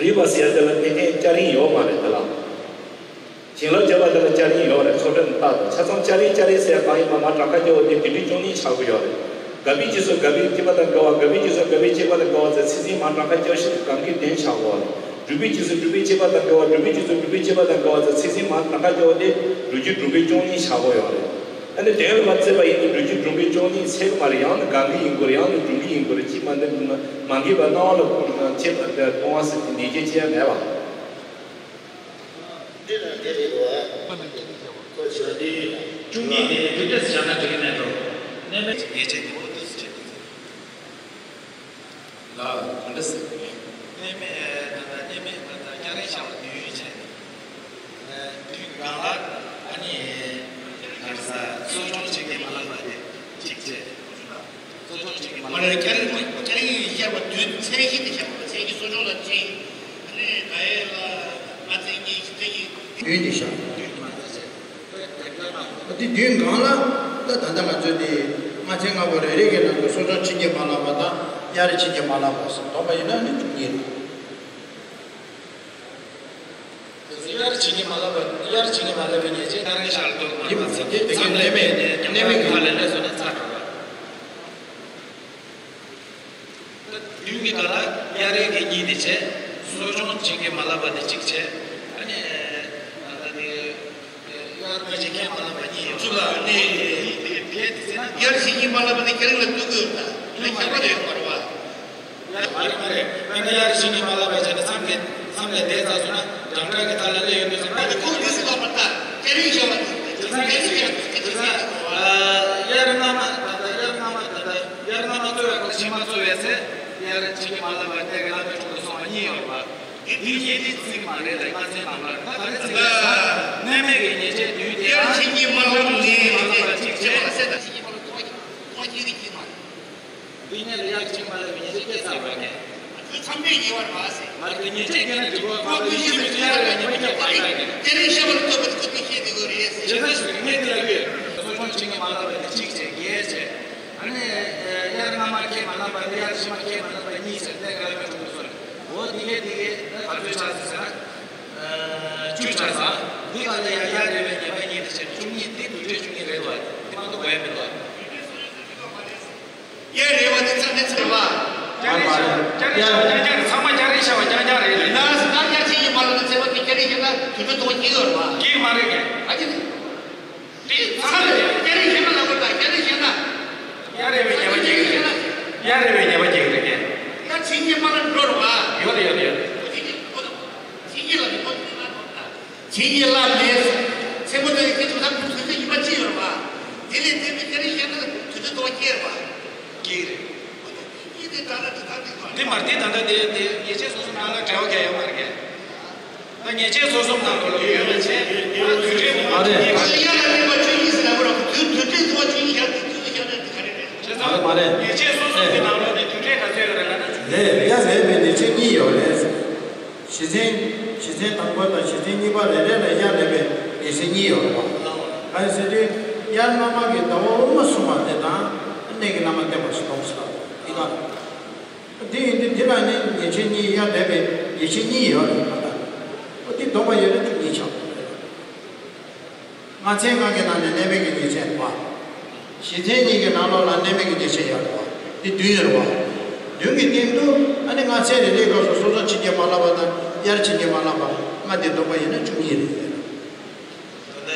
རིག་པ་ཟེར་ཡ་དེ་ལ་ཕན་ཁེ་སྐྱ་རེངས་ཡོད་མ་རེད་དེ་ལ། བྱིན་རླབས་བརྒྱབ་པ་དེ་ལ་སྐྱ་རེངས་ཡོད་རེད། ཚོགས་གྲལ་ནས་བལྟ་དང་། ཆ་ཚང་སྐྱ་རེངས་སྐྱ་རེངས་ཟེར་གང་ཡིན་པ་མར་གྲངས་ཀ་རྒྱག་པ་དེ་བདུན་ཕྲག་བཅུ་གཉིས་ཆགས་ཀྱི་ཡོད་རེད། དགའ་བའི་རྗེས་སུ་དགའ་བའི་སྐྱེས་པ་དང་དགའ་བ། དགའ་བའི་རྗེས་སུ་དགའ་བའི་སྐྱེས་པ་དང་དགའ་བ་ཟེར་ཚེ་ཚད་མར་གྲངས་ཀ་རྒྱག་བཞིན་དུ་གང་གི་བདུན་ཆགས་ཀྱི་ཡོད་རེད། སྒྲུབ་པའི་རྗེས་སུ་སྒྲུབ་པའི་སྐྱེས་པ་དང་དགའ་བ། སྒྲུབ་པའི་རྗེས་སུ་སྒྲུབ་པའི་སྐྱེས་པ་དང་དགའ་བ་ཟེར་ཚེ་ཚད་མར་གྲངས་ཀ་རྒྱག་པ་དེ་སྒྲུབ་བྱེད་སྒྲུབ་པའི་བཅུ་གཉིས་ཆགས་ཀྱི་ཡོད་རེད། ཨ་ནི་དོན་ལ་མ་བརྩིས་པ་ཡིན་ན་སྒྲུབ་བྱེད་སྒྲུབ་པའི་བཅུ་གཉིས་ཚད་མ་རེད། ཡང་ན་གང་གི་ཡིན་དགོས་རེད། ཡང་ན་སྒྲུབ་པའི་ཡིན་དགོས་རེད། ཅི་མ་འདི་མ་འགེབས་པ་སྣང་བ་ལ་ཁུར་དང་བྱེད་པ་སྤོང་བ་ཟེར་གྱི་འདི་སྐད་ཅེས་མེད་པ། འདི་ལ་འདི་རེད་བ། ཁོ་བྱ་འདི་བཅུ་གཉིས་དེ་འདི་འདྲ་ཟེར་བྱ་ན་འགྲིག་གི་མེད་འགྲོ། གནས་མེད་ཀྱི་ཉེས་ཆད་ནི་འོ་འདི་ཟེར་བྱེད་འདུག་ཟེར། ལ་འོ་འདི་ཟེར་གི་མེད། གནས་མེད་ད་ལྟ་གནས་མེད་ད་ལྟ་སྐྱ་རེངས་ཤར་བ་བདུན་ཡོད་བྱས། བདུན་གང་ལ་ཨ་ནི་ག་རེ་ཟ། གསོ་སྦྱོང་བྱེད་མཁན་མ་ལགས་པ་དེ་གཅིག་བྱས། གསོ་སྦྱོང་བྱེད་མཁན་མ་ལགས། སྐྱ་རེངས་སྐྱ་རེངས་ཤར་བ་བདུན། མཚན་གཞི་དེ་ཤར་བ། མཚན་གཞི་གསོ་སྦྱོང་ལ་གཅིག་ཨ་ནི་ག་ཡེ་ལ་མ་བརྩི་གཉིས། བརྩི་གཉིས། བདུན་དེ་ཤར། བདུན་མ་བརྩི་བྱས། དེ་ག་ན་འདི་བདུན་གང་ལ་ད་ད་ལྟ་ང་ཚོས་དེ་ལྔ་ཚན་ལྔ་པོ་རེ་རེ་གི་ནང་དུ་གསོ་སྦྱོང་བྱེད་མཁན་མ་ལགས་པ་དང་གཡའ་རི་བྱེད་མཁན་མ་ལགས་པ་ཟེར་བསྡོམས་པ་ཡིན་ན་ནི་བཅུ་གཉིས་རེད། གཡའ་རི་བྱེད་མཁན་མ་ལགས་པ། གཡའ་རི་བྱེད་མཁན་མ་ལགས་པའི་ཉེས་ཆད་སྐྱ་རེངས་ཤར་ལ་ལྟོས་པ་མ་ཚད། དེ་དེ་གའི་གནས་མེད་གནས་མེད་ཀྱི་ཁ་ལས་ལས་སོ་ན་ཚར་འགྲོ་བ། ད་བདུན་གྱི་སྒང་ལ་གཡའ་རི་གི་གཉིས་དེ་བྱས། གསོ་སྦྱོང་བྱེད་མཁན་མ་ལགས་པ་དེ་གཅིག་བྱས། ཨ་ནི་ད་ལྟ་དེ་གཡའ་རི་བྱེད་མཁན་མ་ལགས་པ་གཉིས་ཡོད། བཅུ་ལ་གནས་དེ་དེ་དེ་ཟེར་ན། གཡའ་རི་བྱེད་མཁན་མ་ལགས་པ་དེ་གཡའ་རི་ལ་ལྟོས་ཀྱི་ཡོད་ད། དེ་ཁྱད་པར་ཡོད་མ་རེད་བ། མ་རེད་མ་རེད། དཔེར་ན་གཡའ་རི་བྱེད་མཁན་མ་ལགས་པ་བྱས་ན་མཚམས་ལས་མཚམས་ལས་འདས་ཚར་སོང་ན་འགྲམ་ལྕག་གི་ཐད་ལ་སླེབས་ཡོང་དུས་ཙམ་པ། ཁོང་དེ་སུ་ལ་མ་ལྟ་སྐྱ་རེངས་ཤར་བ་དེ་དེ་ཚོ་གལ་སྲིད་ཀྱང་དེ་ཚོ་ཡ་རི་སྔ་མ་ད་ལྟ་གཡའ་རི་སྔ་མ་ད་ལྟ་གཡའ་རི་སྔ་མ་གཙོ་བའི་སྐོར་ཕྱི་མ་གཙོ་བའི་ཚེ་གཡའ་རི་བྱེད་མཁན་མ་ལགས་པ་དེ་གི་བླ་མའི་དྲུང་དུ་སོང་བ་གཉིས་ཡོད་རེད་བ། དེ་དུས་ཡེ་དེ་ཚིག་མ་རེད་ལ་ང་ཚོའི་ནང་ལ་ད་ག་རེ་ཚིག་རེད་ཟེར་ན། གནས་མེད་ཀྱི་ཉེས་ཆད་བདུན་དེ་གཡའ་རི་བྱེད་མཁན་མ་ལགས་པ་ནི་མ་ལགས་པ་གཅིག་བྱས། འདི་ནས་ལ་ཡག་ཅིག་མ་ལ་ཉེས་ཆད་སྐྱེས་ཚར་བ་ཀྱེ། ཁོས་མཚམས་མེད་ཉེས་པར་མ་ཟེར། མ་རེད་ཉེས་ཆད་སྐྱེས་ན་འགྲིག་གོ། ཁོ་ཁོས་ཤེས་མི་ཚུལ་ཡར་བའི་ཉེས་པ་སྐྱེས་པ་ཡིན་ཀྱེ། སྐྱེ་རིང་ཤ་བར་ཐོབ་པ་ཁོ་ཚོས་ཤེས་འདི་གོ་རེད་ཟེར། བྱས་ན་ཞུ་ངས་འདི་ལ་ཡོད། གསོ་སྦྱོང་བྱེད་ཀྱི་མ་ལབ་པ་དེ་གཅིག་བྱས་ངས་བྱས། ཨ་ནི་དབྱར་སྔ་མ་ཁྱེད་མ་ལབ་པ་དེ་དབྱར་ཕྱི་མ་ཁྱེད་མ་ལབ་པ་གཉིས་བྱས་ནས་ག་ལ་མེད་འགྲོ་གི་སོང་རེད། འོ་འདི་གས་འདི་གས་ད་ག་ཚོད་ཆགས་སོང་ཟེར་ན། བཅུ་ཆགས་སོང་། འདི་ག་ལ་ཡང་དབྱར་རེ་བའི་ཉེས་པ་གཉིས་དེ་བྱས་བཅུ་གཉིས། འདི་དུས་དྲན་བཅུ་གཉིས་རེད་འདུག་བ། འདི་མ་གཏོགས་གོ་ཡ་མི་འདུག་བ། ཡ་རེད་བ། དེ་ཚང་མས་ཚང་བ། སྐྱ་རེངས་ཤར་བ་རྐྱང་རྐྱང་རེད། ཚང་མ་སྐྱ་རེངས་ཤར་བ་རྐྱང་རྐྱང་རེད། ན་ཟླ་སྐར་ཆེན་གྱི་མ་ལ་ནི་ཚེས་པ་དེ་སྐྱ་རེངས་ཤར་ན་དུས་ཚོད་ཐོག་སྐྱེ་ཡོད་རེད་བ། སྐྱེ་མ་རེད་ཀྱེ། ཨ་ཅེ། དེ་ཚང་མས་སྐྱ་རེངས་ཤར་ན་ལ་བར་དང་སྐྱ་རེངས་ཤར་ན། དབྱར་རེ་བའི་ཉེས་པ་སྐྱེ་གི་རེད་ཀྱེ། དབྱར་རེ་བའི་ཉེས་པ་སྐྱེ་གི་རེད་ཀྱེ། དེ་ཡིན་ལ་མེད། མཚན་མོ་དེ་ཡི་གེ་དུ་ཐག་དུས་ཚོད་ཡིན་པ་ཅི་ཡོད་པ། དེ་ལས་དེ་མི་དེ་རིང་བཤད་ན་དུས་ཚོད་དུ་བ་སྐྱེས་པ། སྐྱེས་རེད། ཡིན་དེ་ད་ལ་དུ་ཐག་དེ་ག་དེ་མར་དེ་ད་ལྟ་དེ་དེ་ཉེས་ཆད་སོ་སོ་ནང་ལ་འབྲེལ་བ་ག་ཡོད་མ་རེད། ད་ཉེས་ཆད་སོ་སོ་ནང་ལ་ཡོད་པའི་ཆེད་དུ་དུས་ཚོད་མི་མ་རེད། ད་ཡ་ལ་ལེན་པ་ཆོས་ཉིད་ཟེར་ན་བོ་ར་དུས་དུས་ཚོད་དུ་བ་ཆོས་ཉིད་བཤད་དེ་དུས་ཚོད་བཤད་ན་དེ་ག་རེ་རེད། བྱས་ཙང་མ་རེད། ཉེས་ཆད་སོ་སོ་གི་ནང་ལོགས་ནས་དུས་ཚོད་ག་ཚོད་ཡོད་རེད་ལབ་ན་ཆོས་ཉིད་རེད། ཡ་རེད་པས་ཉེས་ཆད་གཉིས་ཡོད་རེད། གཞི་མཚན། གཞི་མཚན་དང་པོ་དང་གཞི་མཚན་གཉིས་པ་རེ་རེ་ལ་དབྱར་ལེན་པའི་ཉེས་ཆད་གཉིས་ཡོད་རེད་པ། གང་ཡིན་ཟེར་དུས་དབྱར་སྔ་མ་གི་ཟླ་བ་དབུ་མ་གསུམ་པ་དེ་དང་གནས་ཀྱི་བླ་མ་བསྟེན་པ་ཞིག་གཏོང་ཟེར་བ་འདི་ག། དེ་ཡིན་དུས་འདི་ལ་ནི་ཉེས་ཆད་གཉིས་དབྱར་ལེན་པའི་ཉེས་ཆད་གཉིས་ཡོད་རེད་མ་གཏོགས། འོ་དེ་བསྡོམས་པ་ཡོད་ན་བཅུ་གཉིས་ཆགས་པ་རེད། ལྔ་ཚན་ལྔ་གི་ནང་ནས་གནས་མལ་གྱི་ཉེས་ཆད་རེད་པ། གཞི་མཚན་གཉིས་ཀྱི་ནང་ལོགས་ལ་གནས་མལ་གྱི་ཉེས་ཆད་ཡོད་རེད་པ། འདི་བདུན་ཡོད་རེད་པ། བདུན་གྱི་སྟེང་དུ་ཨ་ནི་ལྔ་ཚན་རེ་རེའི་སྐབས་སུ་སོ་སོ་ཕྱིན་ཅི་མ་ལོག་པ་དང་དབྱར་ཕྱིན་ཅི་མ་ལོག་པ་ལྔ་དེ་བསྡོམས་པ་ཡིན་ན་བཅུ་གཉིས་རེད། ད་ལྟ་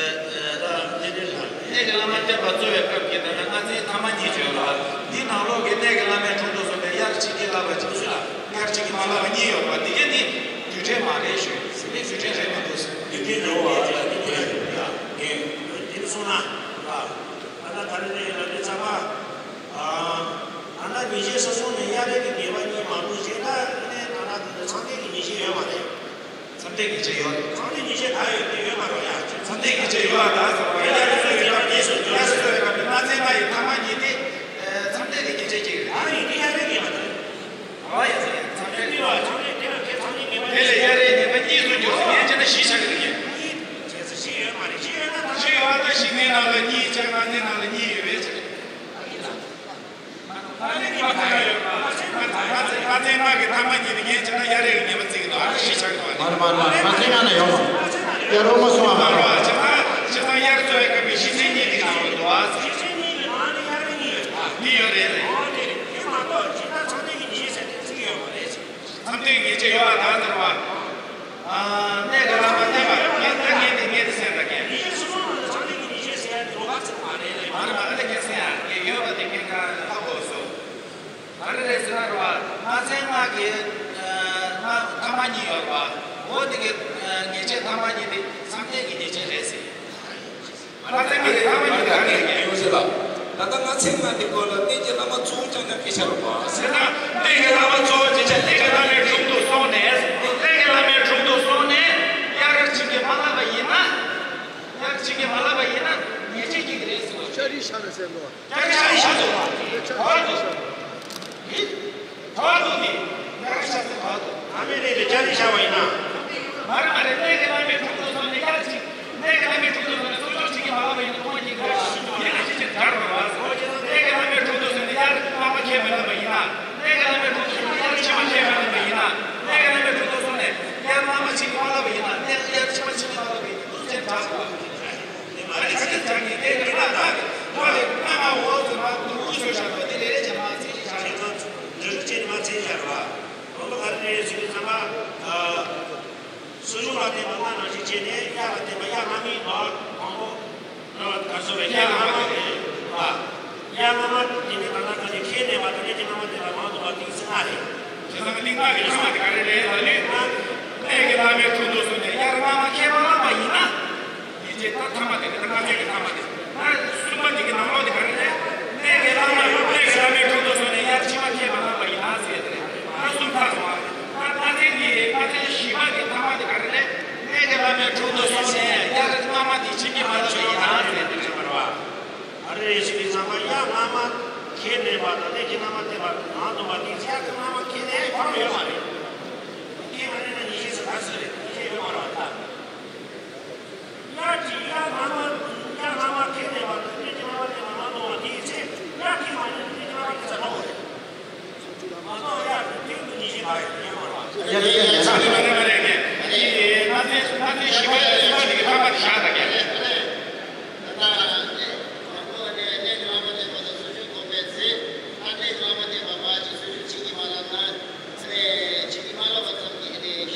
ད་ལྟ་གནས་ཀྱི་བླ་མ་བསྟེན་པ་གཙོ་བའི་སྐབས་ཀྱི་ད་ལྟ་ལྔ་ཚན་ཐ་མ་གཉིས་བརྗོད་ལ། འདི་ནང་ལོགས་ཀྱི་གནས་ཀྱི་བླ་མའི་དྲུང་དུ་སོང་ནས་དབྱར་ཕྱིན་ཅི་ལོག་པ་གཅིག་ལ་དབྱར་ཕྱིན་ཅི་མ་ལོག་པ་གཉིས་ཡོད་པ་འདི་ག་ནི་དུས་ཚོད་མ་རེད་ཞུ། དེ་དུས་ཚོད་རེད་མི་འདུག་དུས་ཚོད་འགྲོ་བ་ལ་དེ་དེ་ལ་ངས་དེ་སོང་ན་ཨ་ད་ག་རེ་རེད་ལ་དེ་ཚང་མ་ཨ་ད་ལྟ་ཉེས་ཆད་ས་སོང་ནས་དབྱར་རེད་ཀྱི་ཉེས་པ་གཉིས་མ་འདུག་ཅེས་ད་ནས་ད་ལྟ་དེ་ཚང་མས་ཀྱི་ཉེས་ཆད་ཡོད་མ་རེད། མཚམས་འདྲི་ཉེས་ཆད་ཡོད་རེད། མཚམས་འདྲི་ཉེས་ཆད་ད་ཡོད་དེ་ཡོད་མ་རེད་ཡ། མཚམས་འདྲི་ཉེས་ཆད་ཡོད་ཨ་ད་ཟེར་བ་ཡ་ཡ་སོ་ཡོད་ཡ་ཡ་སོ་ཡོད་ཡ་མི་སོ་ཡོད་ཡ་སོ་ཡོད་ཡ་མི་ལྔ་ཚན་ལྔ་ཡི་ཐ་མ་གཉིས་དེ་མཚམས་འདྲི་ཉེས་ཆད་ཅིག་རེད། ཨ་ཡིན་དེ་ཡ་རེད་ཉེས་མ་རེད། ཨ་ཡ་སོ་ཡ་མཚམས་འདྲི་ཉེས་པ་མཚམས་འདྲི་དེ་ལ་ཁྱེད་མཚམས་འདྲི་ཉེས་པ་དེ་ལས་ཡ་རེད་ཉེས་པ་གཉིས་སུ་འགྱུར་སོང་ཡན་ཆད་ན་བཞི་ཆགས་ཀྱི་རེད། བཞི་ཡོད་མ་རེད་བཞི་ཡོད་ན་ད་བཞི་ཡོད་ཨ་ད་བཞི་ནི་ནང་ལ་གཉིས་ཆགས་ལྔ་ནི་ནང་ལ་གཉིས་ཡོད་པའི་ཆ་རེད། ལྔ་ཚན་ལྔ་གི་ཐ་མ་གཉིས་ནི་ངས་བྱས་ན་དབྱར་རེ་གི་ཉེས་པ་བརྩི་གི་འདུག་ཨ་ནི་བཞི་ཆགས་ཀྱི་མ་རེད། མ་རེད་མ་རེད། ལྔ་ཚན་ལྔ་ན་ཡོང་། དབྱར་རོ་མ་སོང་བ་མ་རེད། བྱས་ན་བྱས་ན་དབྱར་གཙོ་བའི་སྐབས་ཀྱི་བཞི་ཚན་གཉིས་ཀྱི་ནང་ལ་འདུག་ཨ། གཉིས་ཡོད་རེད། མཚམས་འདྲི་ཉེས་ཆད་ཡོད་ཨ་ད་ཟེར་བ། ཨ། གནས་ཀྱི་བླ་མ་བསྟེན་པ་ངས་ད་ངས་དེ་ངས་དེ་ཟེར་ད་ངས། ཉེས་ཆད་སོ་སོ་ནང་ལ་མཚམས་འདྲི་གི་ཉེས་ཆད་ཟེར་ཡ་དེ་ལོགས་ཀ་ཚིག་མ་རེད་ལ། མ་རེད་མ་རེད་ངས་ཟེར་ཡ་ངས་ཡོད་པ་དེ་ངས་ཁ་ཧ་གོ་སོང་། ག་རེ་རེད་ཟེར་ན་རེད་བ། ལྔ་ཚན་ལྔ་གི་ལྔ་ཐ་མ་གཉིས་ཡོད་རེད་བ། འོ་དེ་གི་ཉེས་ཆད་ཐ་མ་གཉིས་དེ་མཚམས་འདྲི་གི་ཉེས་ཆད་རེད་ཟེར། ལྔ་ཚན་ལྔ་གི་ཐ་མ་གཉིས་དེ་ག་རེ་རེད། ཡོང་ཟེར་ལ། ད་ལྟ་ལྔ་ཚན་ལྔ་དེ་སྐོར་ལ་གནས་ཀྱི་བླ་མ་གཙོ་བོ་རྐྱང་རྐྱང་སྐད་ཆ་རེད་བ། ཟེར་ན་གནས་ཀྱི་བླ་མ་གཙོ་བོ་སྐད་ཆ་གནས་ཀྱི་བླ་མའི་དྲུང་དུ་སོང་ནས་གནས་ཀྱི་བླ་མའི་དྲུང་དུ་སོང་ནས་དབྱར་ཕྱིན་ཅི་མ་ལོག་པ་ཡིན་ན། དབྱར་ཕྱིན་ཅི་མ་ལོག་པ་ཡིན་ན་ཉེས་ཆད་སྐྱེ་གི་རེད་ཟེར་བ། ལྕགས་རི་ཤག་ནས་ཟེར་ནོ། ལྕགས་རི་ཤག་ནས་ཤག་ཏུ་བ་ཏུ། ཧི། བ་ཏུ་ནི། ལྕགས་རི་ཤག་ཟེར་བ་ཏུ། ཨ་མེ་རི་ལ་ལྕགས་རི་ཤག་པ་ཡིན་ན། མ་རེད་མ་རེད། གནས་ཀྱི་བླ་མའི་དྲུང་དུ་སོང་ནས་དབྱར་ཕྱིན། གནས་ཀྱི་བླ་མའི་དྲུང་དུ་སོང་ནས་སྲོག་ཆགས་ཕྱིན་ཅི་མ་ལོག་པ་ཡིན་ན་ཁོང་གཉིས་ཀྱི་ཡིན་ན་ཅི་ཅི་འདྲ་རུ་བ། གནས་ཀྱི་བླ་མའི་དྲུང་དུ་སོང་ནས་དབྱར་སྔ་མ་ཁས་མི་ལེན་པ་ཡིན་ན། གནས་ཀྱི་བླ་མའི་དྲུང་དུ་སོང་ནས་དབྱར་ཕྱི་མ་ཁས་མི་ལེན་པ་ཡིན་ན། གནས་ཀྱི་བླ་མའི་དྲུང་དུ་སོང་ནས་དབྱར་སྔ་མ་ཕྱིན་ཅི་མ་ལོག་པ་ཡིན་ན། དབྱར་ཕྱི་མ་ཕྱིན་ཅི་མ་ལོག་པ་ཡིན་ན་ཅི་ཅི་འདྲ་རུ་བ། དེ་མ་རེད་ཅི་ཅི་འདྲ་ནི་དེ་འདི་ན་ད་ཁོ་ལས་སྔ་མ་འོག་ཏུ་མ་དུ་ཞོ་ཤ་དོ་དེ་ལས་རེ་ཅན་མ་ཚེ་ཅི་ཆ་རེད། འདི་རུ་ཅན་མ་ཚེ་ཅི་ཆ་རེད་བ། འོ་མ་ག་རེ་རེད་ཟེར་དུས་ཚང་མ། སྲོག་གཅོད་ལ་བརྟེན་པ་ལྔ་ནང་བཞིན་བྱས་ནས་དབྱར་ལ་བརྟེན་པ་དབྱར་སྔ་མའི་ནང་མང་པོ། ག་སོ་བའི་དབྱར་སྔ་མ་རེད་བ། དབྱར་སྔ་མ་དེ་ནས་ད་ལྟ་ཁ་ནས་ཁས་ལེན་པ་དང་ནས་ཀྱི་སྔ་མ་དེ་ལ་མང་དུ་བ་ཏིག་ཙི་ལྔ་རེད། བྱས་ཙང་ཏིག་ལྔ་གི་ཐ་མ་དེ་ག་རེ་རེད་ལབ་ནས། གནས་ཀྱི་བླ་མའི་དྲུང་དུ་སོང་ནས་དབྱར་སྔ་མ་ཁས་མ་བླངས་པ་ཡིན་ན། ཡིན་ཅེས་ད་ཐ་མ་དེ་རེད། ད་ལྔ་ཚན་གྱི་ཐ་མ་དེ། ད་གསུམ་པ་དེ་གི་ནང་ལོགས་དེ་ག་རེ་རེད། གནས་ཀྱི་བླ་མ་གནས་ཀྱི་བླ་མའི་དྲུང་དུ་སོང་ནས་དབྱར་ཕྱི་མ་ཁས་མ་བླངས་པ་ཡིན་ན་ཟེར་ཡ་དེ་རེད། ད་གསུམ་ཚར་སོང་བ་རེད། ད་ལྔ་ཚན་གཉིས་རེད། ལྔ་ཚན་བཞི་པ་གི་ཐ་མ་དེ་ག་རེ་རེད། གནས་ཀྱི་བླ་མའི་དྲུང་དུ་སོང་ནས་དབྱར་སྔ་མ་དེ་ཕྱིན་ཅི་མ་ལོག་པ་ཡིན་ན་ཟེར་ཡ་དེ་རེད་པ་རེད་བ། ཨ་རེ་ཞིག་གི་ཚང་མ་དབྱར་སྔ་མ་ཁས་ལེན་པ་དང་གནས་ཀྱི་སྔ་མ་བསྟེན་པ་དང་ནང་དུ་མ་དེ་དབྱར་གྱི་སྔ་མ་ཁས་ལེན་ཕར་ཡོད་མ་རེད། ཁས་མ་ལེན་ན་ཉེས་ཆད་ཟེར་ག་ཟེར་རེད། ཉེས་ཆད་ཡོད་མ་རེད་བ་ད། དབྱར་གྱི་དབྱར་སྔ་མ་དབྱར་སྔ་མ་ཁས་ལེན་པ་དང་གནས་ཀྱི་སྔ་མ་བསྟེན་པ་ནང་དུ་མ་དེའི་ཚེ་དབྱར་ཁས་མ་ལེན་ན་གནས་ཀྱི་སྔ་མ་དེ་ཚེ་ལོག་རེད། མ་གཏོགས་དབྱར་གྱི་སྟེང་དུ་ཉེས་ཆད་མ་ཡོད་ཡོད་མ་རེད་བ། ཡ་ཡ་ཡ་ཡ། ཚང་མ་རེད་མ་རེད་མ་རེད་མ་རེད། ཨ་ནི་ལྔ་ཚན་ལྔ་ཚན་བཞི་པ་ཡ་གསུམ་པ་དེ་གི་ཐ་མ་དེ་བཞག་ད་གས། ད་ལྟ་ནས་མང་པོ་ནས་གནས་ཀྱི་བླ་མ་བསྟེན་པ་དང་སྲོག་གཅོད་སྡོམ་པའི་ཚེ། ད་གནས་ཀྱི་བླ་མ་བསྟེན་པ་མ་ཅིག་སྲོག་གཅོད་ཕྱིན་ཅི་མ་ལོག་ན། ཚེ་ཕྱིན་ཅི་མ་ལོག་པ་ཙམ་གྱིས་ནི།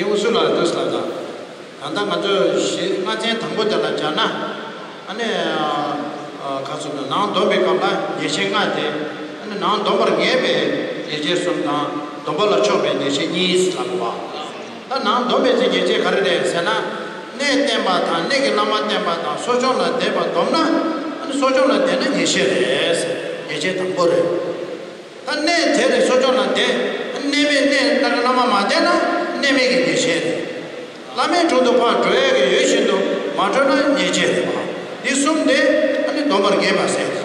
ཀུན་སུ་ལ་འདུག་ལ་དང་། ད་ལྟ་ང་ཚོས་གཞི་ལྔ་ཚན་དང་པོ་དེ་ལ་སྦྱར་ན། ཨ་ནི། ཨ། ག་ཚོད་ན་ནང་སྡོམ་པའི་སྐབས་ལ་ཉེས་བྱས་ལྔ་དེ། ཨ་ནི་ནང་སྡོམ་པར་ངེས་པའི་ཉེས་བྱས་གསུམ་དང་སྡོམ་པ་ལ་ཕྱོགས་པའི་ཉེས་བྱས་གཉིས་ལབ་པ། ད་ནང་སྡོམ་པའི་ཚེ་ཉེས་བྱས་ག་རེ་རེད་ཟེར་ན། གནས་བརྟེན་པ་དང་གནས་ཀྱི་བླ་མ་བརྟེན་པ་དང་གསོ་སྦྱོང་ལ་བསྡད་པ་སྡོམ་ན། ཨ་ནི་གསོ་སྦྱོང་ལ་བསྡད་ན་ཉེས་བྱས་རེད། ཉེས་བྱས་དང་པོ་རེད། ད་གནས་དེ་ནས་གསོ་སྦྱོང་ལ་བསྡད། གནས་མེད་གནས་ལྟར་བླ་མ་མ་བསྟེན་ན་གནས་མེད་ཀྱི་ཉེས་བྱས་རེད། བླ་མའི་དྲུང་དུ་ཕར་འགྲོ་ཡས་ཀྱི་ཡུལ་བཞིན་དུ་མ་འགྲོ་ན་ཉེས་བྱས་རེད་པ། འདི་གསུམ་དེ་ཨ་ནི་སྡོམ་པར་ངེས་པ་ཟེར། ད་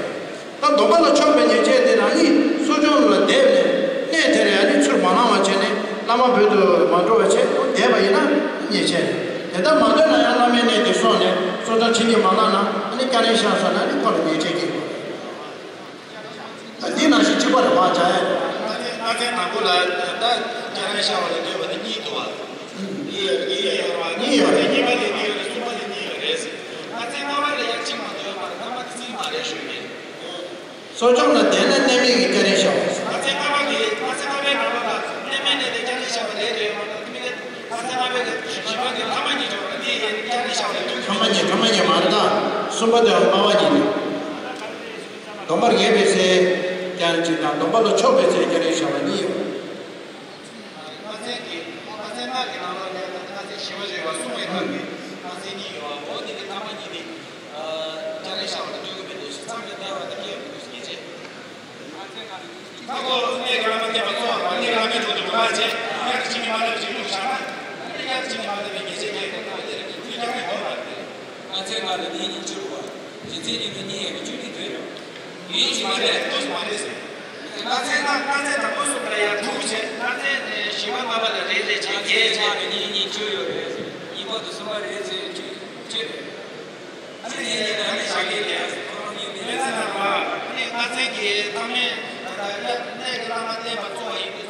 སྡོམ་པ་ལ་ཕྱོགས་པའི་ཉེས་བྱས་དེ་རང་ཉིད་གསོ་སྦྱོང་ལ་བསྡད་ནས་གནས་དེ་རེད། ཨ་ནི་ཚུར་མ་ལངས་པ་བྱས་ནས་བླ་མ་འབོད་དུ་མ་འགྲོ་བ་བྱས་བསྡད་པ་ཡིན་ན་ཉེས་བྱས་རེད། དེ་ལྟར་མ་འདོད་ན་ཡང་བླ་མའི་གནས་དེ་སོང་ནས་གསོ་སྦྱོང་བྱེད་ཀྱི་མ་ལངས་ན་ཨ་ནི་སྐྱ་རེངས་ཤར་སོང་ན་ཨ་ནི་ཁོ་ལ་ཉེས་བྱས་སྐྱེ་དགོས། ད་འདི་ནང་བཞིན་གཅིག་པ་རེད་པ། བྱ་ཡ། ལྔ་ཚན་དང་པོ་ལ་ད་སྐྱ་རེངས་ཤར་བ་ལ་ལྟོས་པ་ནི་གཉིས་འདུག་བ། གཉིས་ཡོད། གཉིས་ཡོད་རེད་པ། གཉིས་ཡོད་རེད། གཉིས་པ་ལ་གཉིས་ཡོད་རེད། གསུམ་པ་ལ་གཉིས་ཡོད་རེད། ལྔ་ཚན་ལྔ་པ་ལ་ཡང་གཅིག་མ་གཏོགས་ཡོད་མ་རེད། ཐ་མ་དེ་གཅིག་མ་རེད་ཞུས་མེད། གསོ་སྦྱོང་ལ་བསྡད་ན་གནས་མེད་ཀྱི་སྐྱ་རེངས་ཤར་བ། ལྔ་ཚན་ལྔ་པ་གི་ལྔ་ཚན་ལྔ་པའི་ནང་ལོགས་ལ་གནས་མེད་གནས་དེ་སྐྱ་རེངས་ཤར་བ་རེད་རེད་ཡོད་མ་གཏོགས་མི་གི་ལྔ་ཚན་ལྔ་པའི་གི་བཞི་པ་གི་ཐ་མ་གཉིས་འཇོག་པ་དེ་ཡི་སྐྱ་རེངས་ཤར་བ་རེད། ཐ་མ་གཉིས། ཐ་མ་གཉིས་མ་རེད། ད་གསུམ་པ་དེ་ལྔ་པ་གཉིས་རེད། སྡོམ་པར་ངེས་པའི་ཚེ་སྐྱ་རེངས་གཅིག་དང་སྡོམ་པ་ལ་ཕྱོགས་པའི་ཚེ་སྐྱ་རེངས་ཤར་བ་གཉིས་ཡོད། ལྔ་ཚན་གྱི་ལྔ་ཚན་ལྔ་གི་ནང་ལོགས་ནས་ད་ལྟ་ལྔ་ཚན་བཞི་པ་རེད་པ། གསུམ་པའི་ནང་གི་ལྔ་ཚན་གཉིས་ཡོད་པ། འོ་དེ་གི་ཐ་མ་གཉིས་དེ་སྐྱ་རེངས་ཤར་བ་དང་ལྟོས་ཀྱི་མི་འདུག་ཞེས་མཚམས་ལ་བསྡད་པ་དང་སྐྱེ་དགོས་ཀྱི་ཚེ། ལྔ་ཚན་ལྔ་ལ་ནི་ཁ་སྒོ་གནས་ཀྱི་བླ་མ་བསྟེན་པ་གཙོ་བོ་གནས་ཀྱི་བླ་མའི་དྲུང་དུ་འགྲོ་བ་བྱས། དབྱར་གྱི་བྱིན་གྱིས་མ་བརླབས་ཤིང་ལུག་བཞག་ན། ཨ་ནི་དབྱར་གྱི་བྱིན་གྱིས་མ་བརླབས་པའི་ཉེས་བྱས་སྐྱེ་དགོས་པ་དེ་རེད། དུས་རྒྱང་རིང་པོ་མ་རེད། ལྔ་ཚན་ལྔ་ལ་ནི་གཉིས་གཉིས་བཅུ་རུ་བ། བཞི་ཚན་གཉིས་ལ་གཉིས་ཡས་མས་བཅུ་གཉིས་དོན་ཡོད། ཡིན་གཅིག་མ་རེད། ལྔ་ཚན་ལྔ་ཚན་དང་པོ་གསུམ་ལ་ཡང་དྲུག་བྱས། ལྔ་ཚན་བཞི་པ་ལྔ་པ་ལ་རེ་རེ་བྱས་བརྒྱད་བྱས། ལྔ་ཚན་ལྔ་ལ་གཉིས་གཉིས་བཅུ་ཡོད་རེད། གཉིས་པ་དང་གསུམ་པ་རེ་རེ་བྱས་བཅུ་བཅུ་རེད། ཨ་ནི་ངས་ཉིན་ནས་ཨ་ནི་ཞག་གི་ལས་ཁོ་རང་གཉིས་མི་ལས་ཚན་ལ་ར། ཨ་ནི་ལྔ་ཚན་གྱི་ཐ་མའི་ད་ལྟ་གནས་ཀྱི་བླ་མ་བསྟེན་པ་གཙོ་བོ་ཡིན།